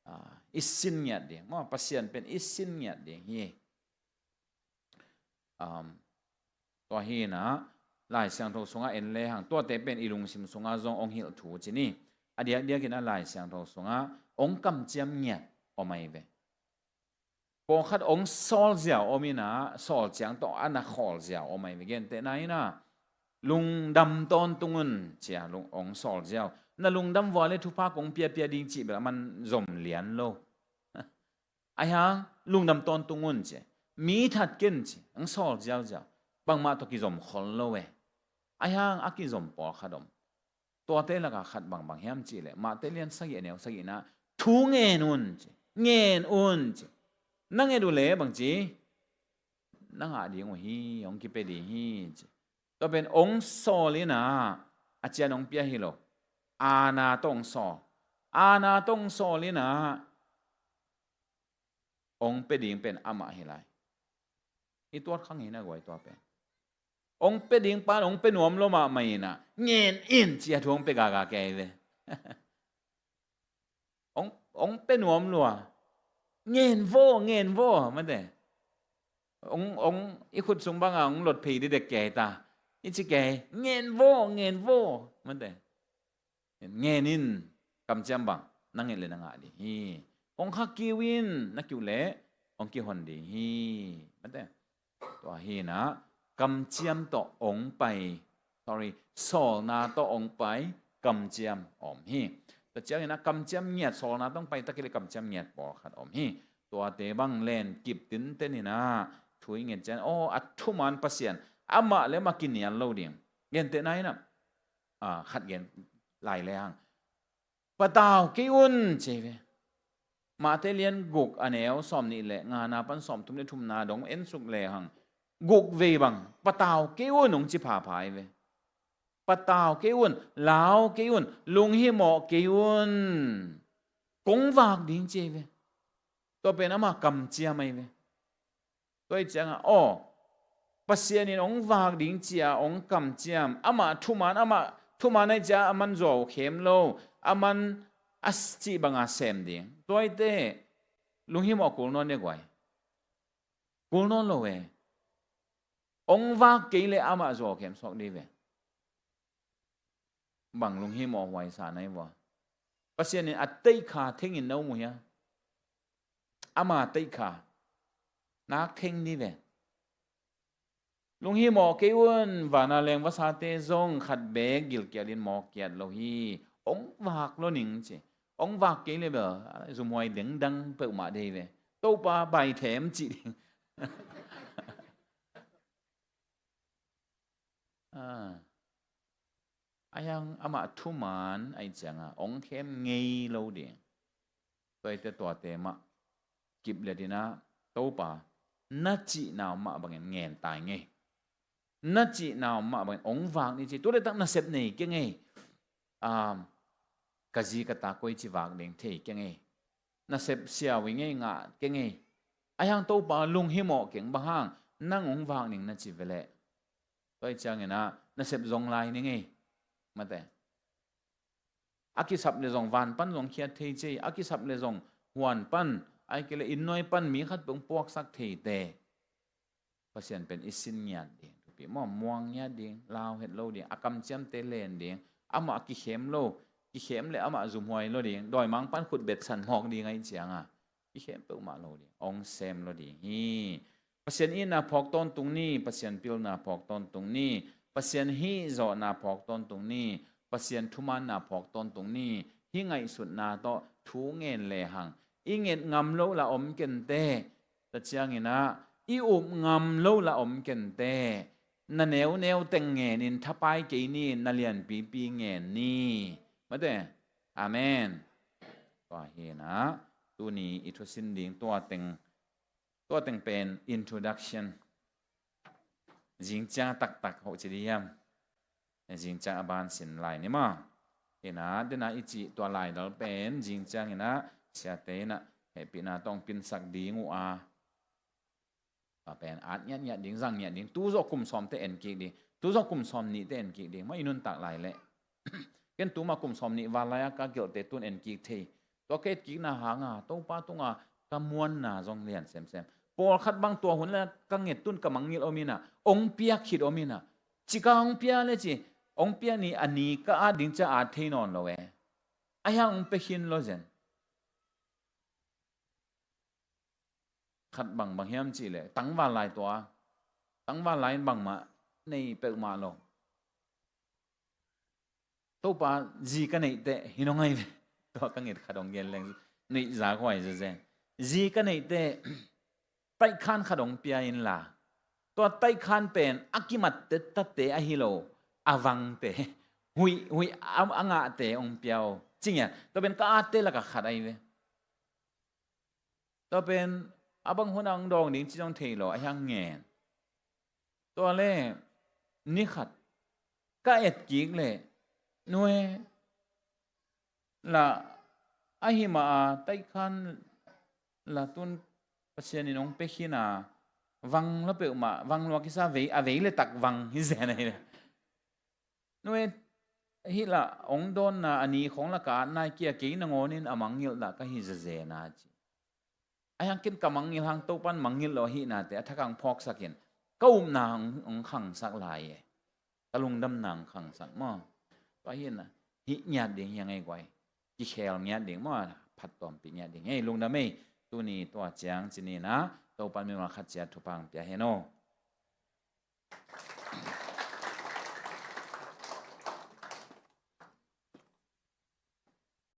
a, i sin ngiat ding maw, Pasian pen i sin ngiat ding hi. Um, tua hi inah, Lai Siangtho sungah en lehang, tuate pen i lungsim sungah zong ong hilh thu ci ni. A diakdiakinah Lai Siangtho sungah ong kamciam ngiat om ahi ve. Pawlkhat ong sawl ziau om inah, sawl ciang tawh a na khawl ziau om ahi ve. Gentehna inah, lungdam tawntung un cia lung, ong sawl ziau. Na lungdam vua le thupha kong piapia ding cih bel a man zom lian lo. Ahi hang lungdam tawntung un ci, mi that ken ci, ang sawl ziauziau. Bangmah tawh kizom khol lo e. Ahi hang a kizom pawlkhat om. Tuate lakah khat bangbang hiam cihleh, Matthai lian sagih a neu sagihna, thu ngen un ci, ngen un ci. Na nget uh leh bang ci, na ngah ding uh hi, hong kipia ding hi ci. Tua pen ong sawl inah, a cian ong pia hi lo. Aana tawh ong sawl. Aana tawh ong sawl inah, ong pia ding pen amah hi lai. I tuat khang hi na guai tua pen. Ong pia ding pan ong pia nuam lo mahmah inah, ngen in cia thu ong pia gaga kei ve. Ong, ong pia nuam lua. Ngen vo, ngen vo, mate. Ong, ong, i khut sung banga ong lot phei didek kei ta. I ci kei, ngen vo, ngen vo, mate. Ngen in, kamciam bang, na nget le na ngah ding hi. Ong kha kiu in, na kiu le, ong kihon ding hi. Mate. Tua hi inah, kamciam tawh ong pai, sorry, sawlna tawh ong pai, kamciam om hi. Tua cianginah kamciam ngiat, sawlna tawh ong pai tak i le kamciam ngiat pawlkhat om hi. Tuate bang len kip tinten inah, thu i nget ciang, aw, a thuman Pasian, amah le amah kinial lo ding. Gentehna inah, a, khat gen lai lehang. Patau kei un ci ve. Matthai lian guk a neu sawm nih le ngana pan sawm thum le thumna dong en suk lehang. Guk vei bang, patau kei un ong ci phapha hi ve. Patau kei un, lau kei un, lunghimawh kei un. Kong vak ding ci hi ve. Tua pen amah kamciam ahi ve. Tua hi ciangah, aw, Pasian in ong vak ding cia ong kamciam, amah thuman, amah thuman ahi cia a man zuau khem lo, a man a cih banga sem ding. Tua hi teh, lunghimawh kul nawn ne guai. Kul nawn lo e. Ong vak kei le amah zuau khem suak dih ve. Bang lunghimawh huaisa na hi vua. Pasian in a teikha thengin na um uh hia? Ama teih kha nak theng ni ve. Lunghimawh kei un, vana leng vasate zong khat beek gilkialin mawk kiat lo hi. Ong vak lo ning ci. Ong vak kei le bel zumhuai dengdang peuhmah dei ve. Topa bai them cih ding. Ah. Ahi hang amah thuman ahi cianga ong khem ngei lo ding. Tuate tuate mah kip le dinah Topa na cihna om mah bangin ngen tai ngei. Na cihna om mah bangin ong vak ni ci. Tule tak nasep nei kei ngei. Um, ka zi ka ta koi ci vak ding thei kei ngei. Nasep siau i ngei ngah kei ngei. Ahi hang Topa lunghimawh keng bang hang nang ong vak ning na ci veleh. Tua hi cianginah nasep zong lai ni ngei. Mate. A kisap le zong van pan zong khiat thei cei. A kisap le zong huan pan. Ai kei le inn nuai pan mi khat peuh puaksak theite. Pasian pen i sin ngiat ding. Thupi maw, muang ngiat ding. Lau het lo ding. A kamciamte len ding. Amah a kikhem lo. Kikhem le amah zumhuai lo ding. Dawimang pan khut betsan mawk ding ahi cianga kikhem peuhmah lo ding. Ong sem lo ding hi. Pasian itna phawk tawntung ni, Pasian pilna phawk tawntung ni, Pasian hihzawhna phawk tawntung ni, Pasian thumanna phawk tawntung ni. Hih ngaihsutna tawh thu ngen lehang i nget ngam lo la om kente. Tua cianginah i up ngam lo la om kente. Na neuneu teng ngenin thapai kei ni, na lianpipi ngen ni. Mate. Amen. Tua hinah tuni i thusin ding tua teng, tua teng pen introduction. Zingciang a taktak hoh ci di hiam? Zingciang a ban sin lai ni maw? Hinah dena i cih tua laidal pen zingciang inah siate inah hehpihna tawh ong pinsak ding uh a. Tua pen at ngiatngiat ding, zang ngiat ding. Tu zawh kum sawmte en kik ding. Tu zawh kum sawm nihte en kik ding. Mah i nuntak lai leh. Ken tuma kum sawm nih val lai-a ka gelhte tun en kik thei. Tua ka et kikna hanga Topa tunga ka muanna zong lian semsem. Pawlkhat bang tua hun la ka nget tun ka mangngilh om inah ong pia khit om inah. Cika ong pia le ci. Ong pia ni a ni ka at ding cia at thei nawn lo e. Ahi hang ong pia khin lo zen. Khat bang bang hiam cihleh tangval lai tua. Tangval lai in bangmah nei peuhmah lo. Topa zi ka neih teh hi nong ai ve. Tua ka nget khat ong gen leng neih za khuai zezen. Zi ka neih teh taihkhan khat ong pia inla tua taihkhan pen a kimat teh tate ahi lo a vangte huih huih a ngahte ong pia o. Cingian tua pen ka atte laka khat ai ve. Tua pen a bang hun a ong dawng ding ci zong thei lo ahi hang ngen. Tua le ni khat ka et kik le nue la ahi mah a taihkhan la tun Pasian in ong pia khin a vang lo peuhmah vang lua kisa vei a vei le tak vang hi zen ahi le. Nue hih lah ong dawnna a ni khong laka nai kia kei nangawnin a mangngilh lah ka hi zezena ci. Ahi hang ken ka mangngilh hang Topan mangngilh lo ahihnate a thakang phawksakin ka upna ong khangsak lai e. Ka lungdamna ong khangsak maw? Tua hihna hih ngiat ding hiang ei guai. Kikhel ngiat ding maw? Phattuampih ngiat ding ei lungdam ei. Tuni tua ciang cinina Topan mimal khat ciat thupha ang pia hen aw.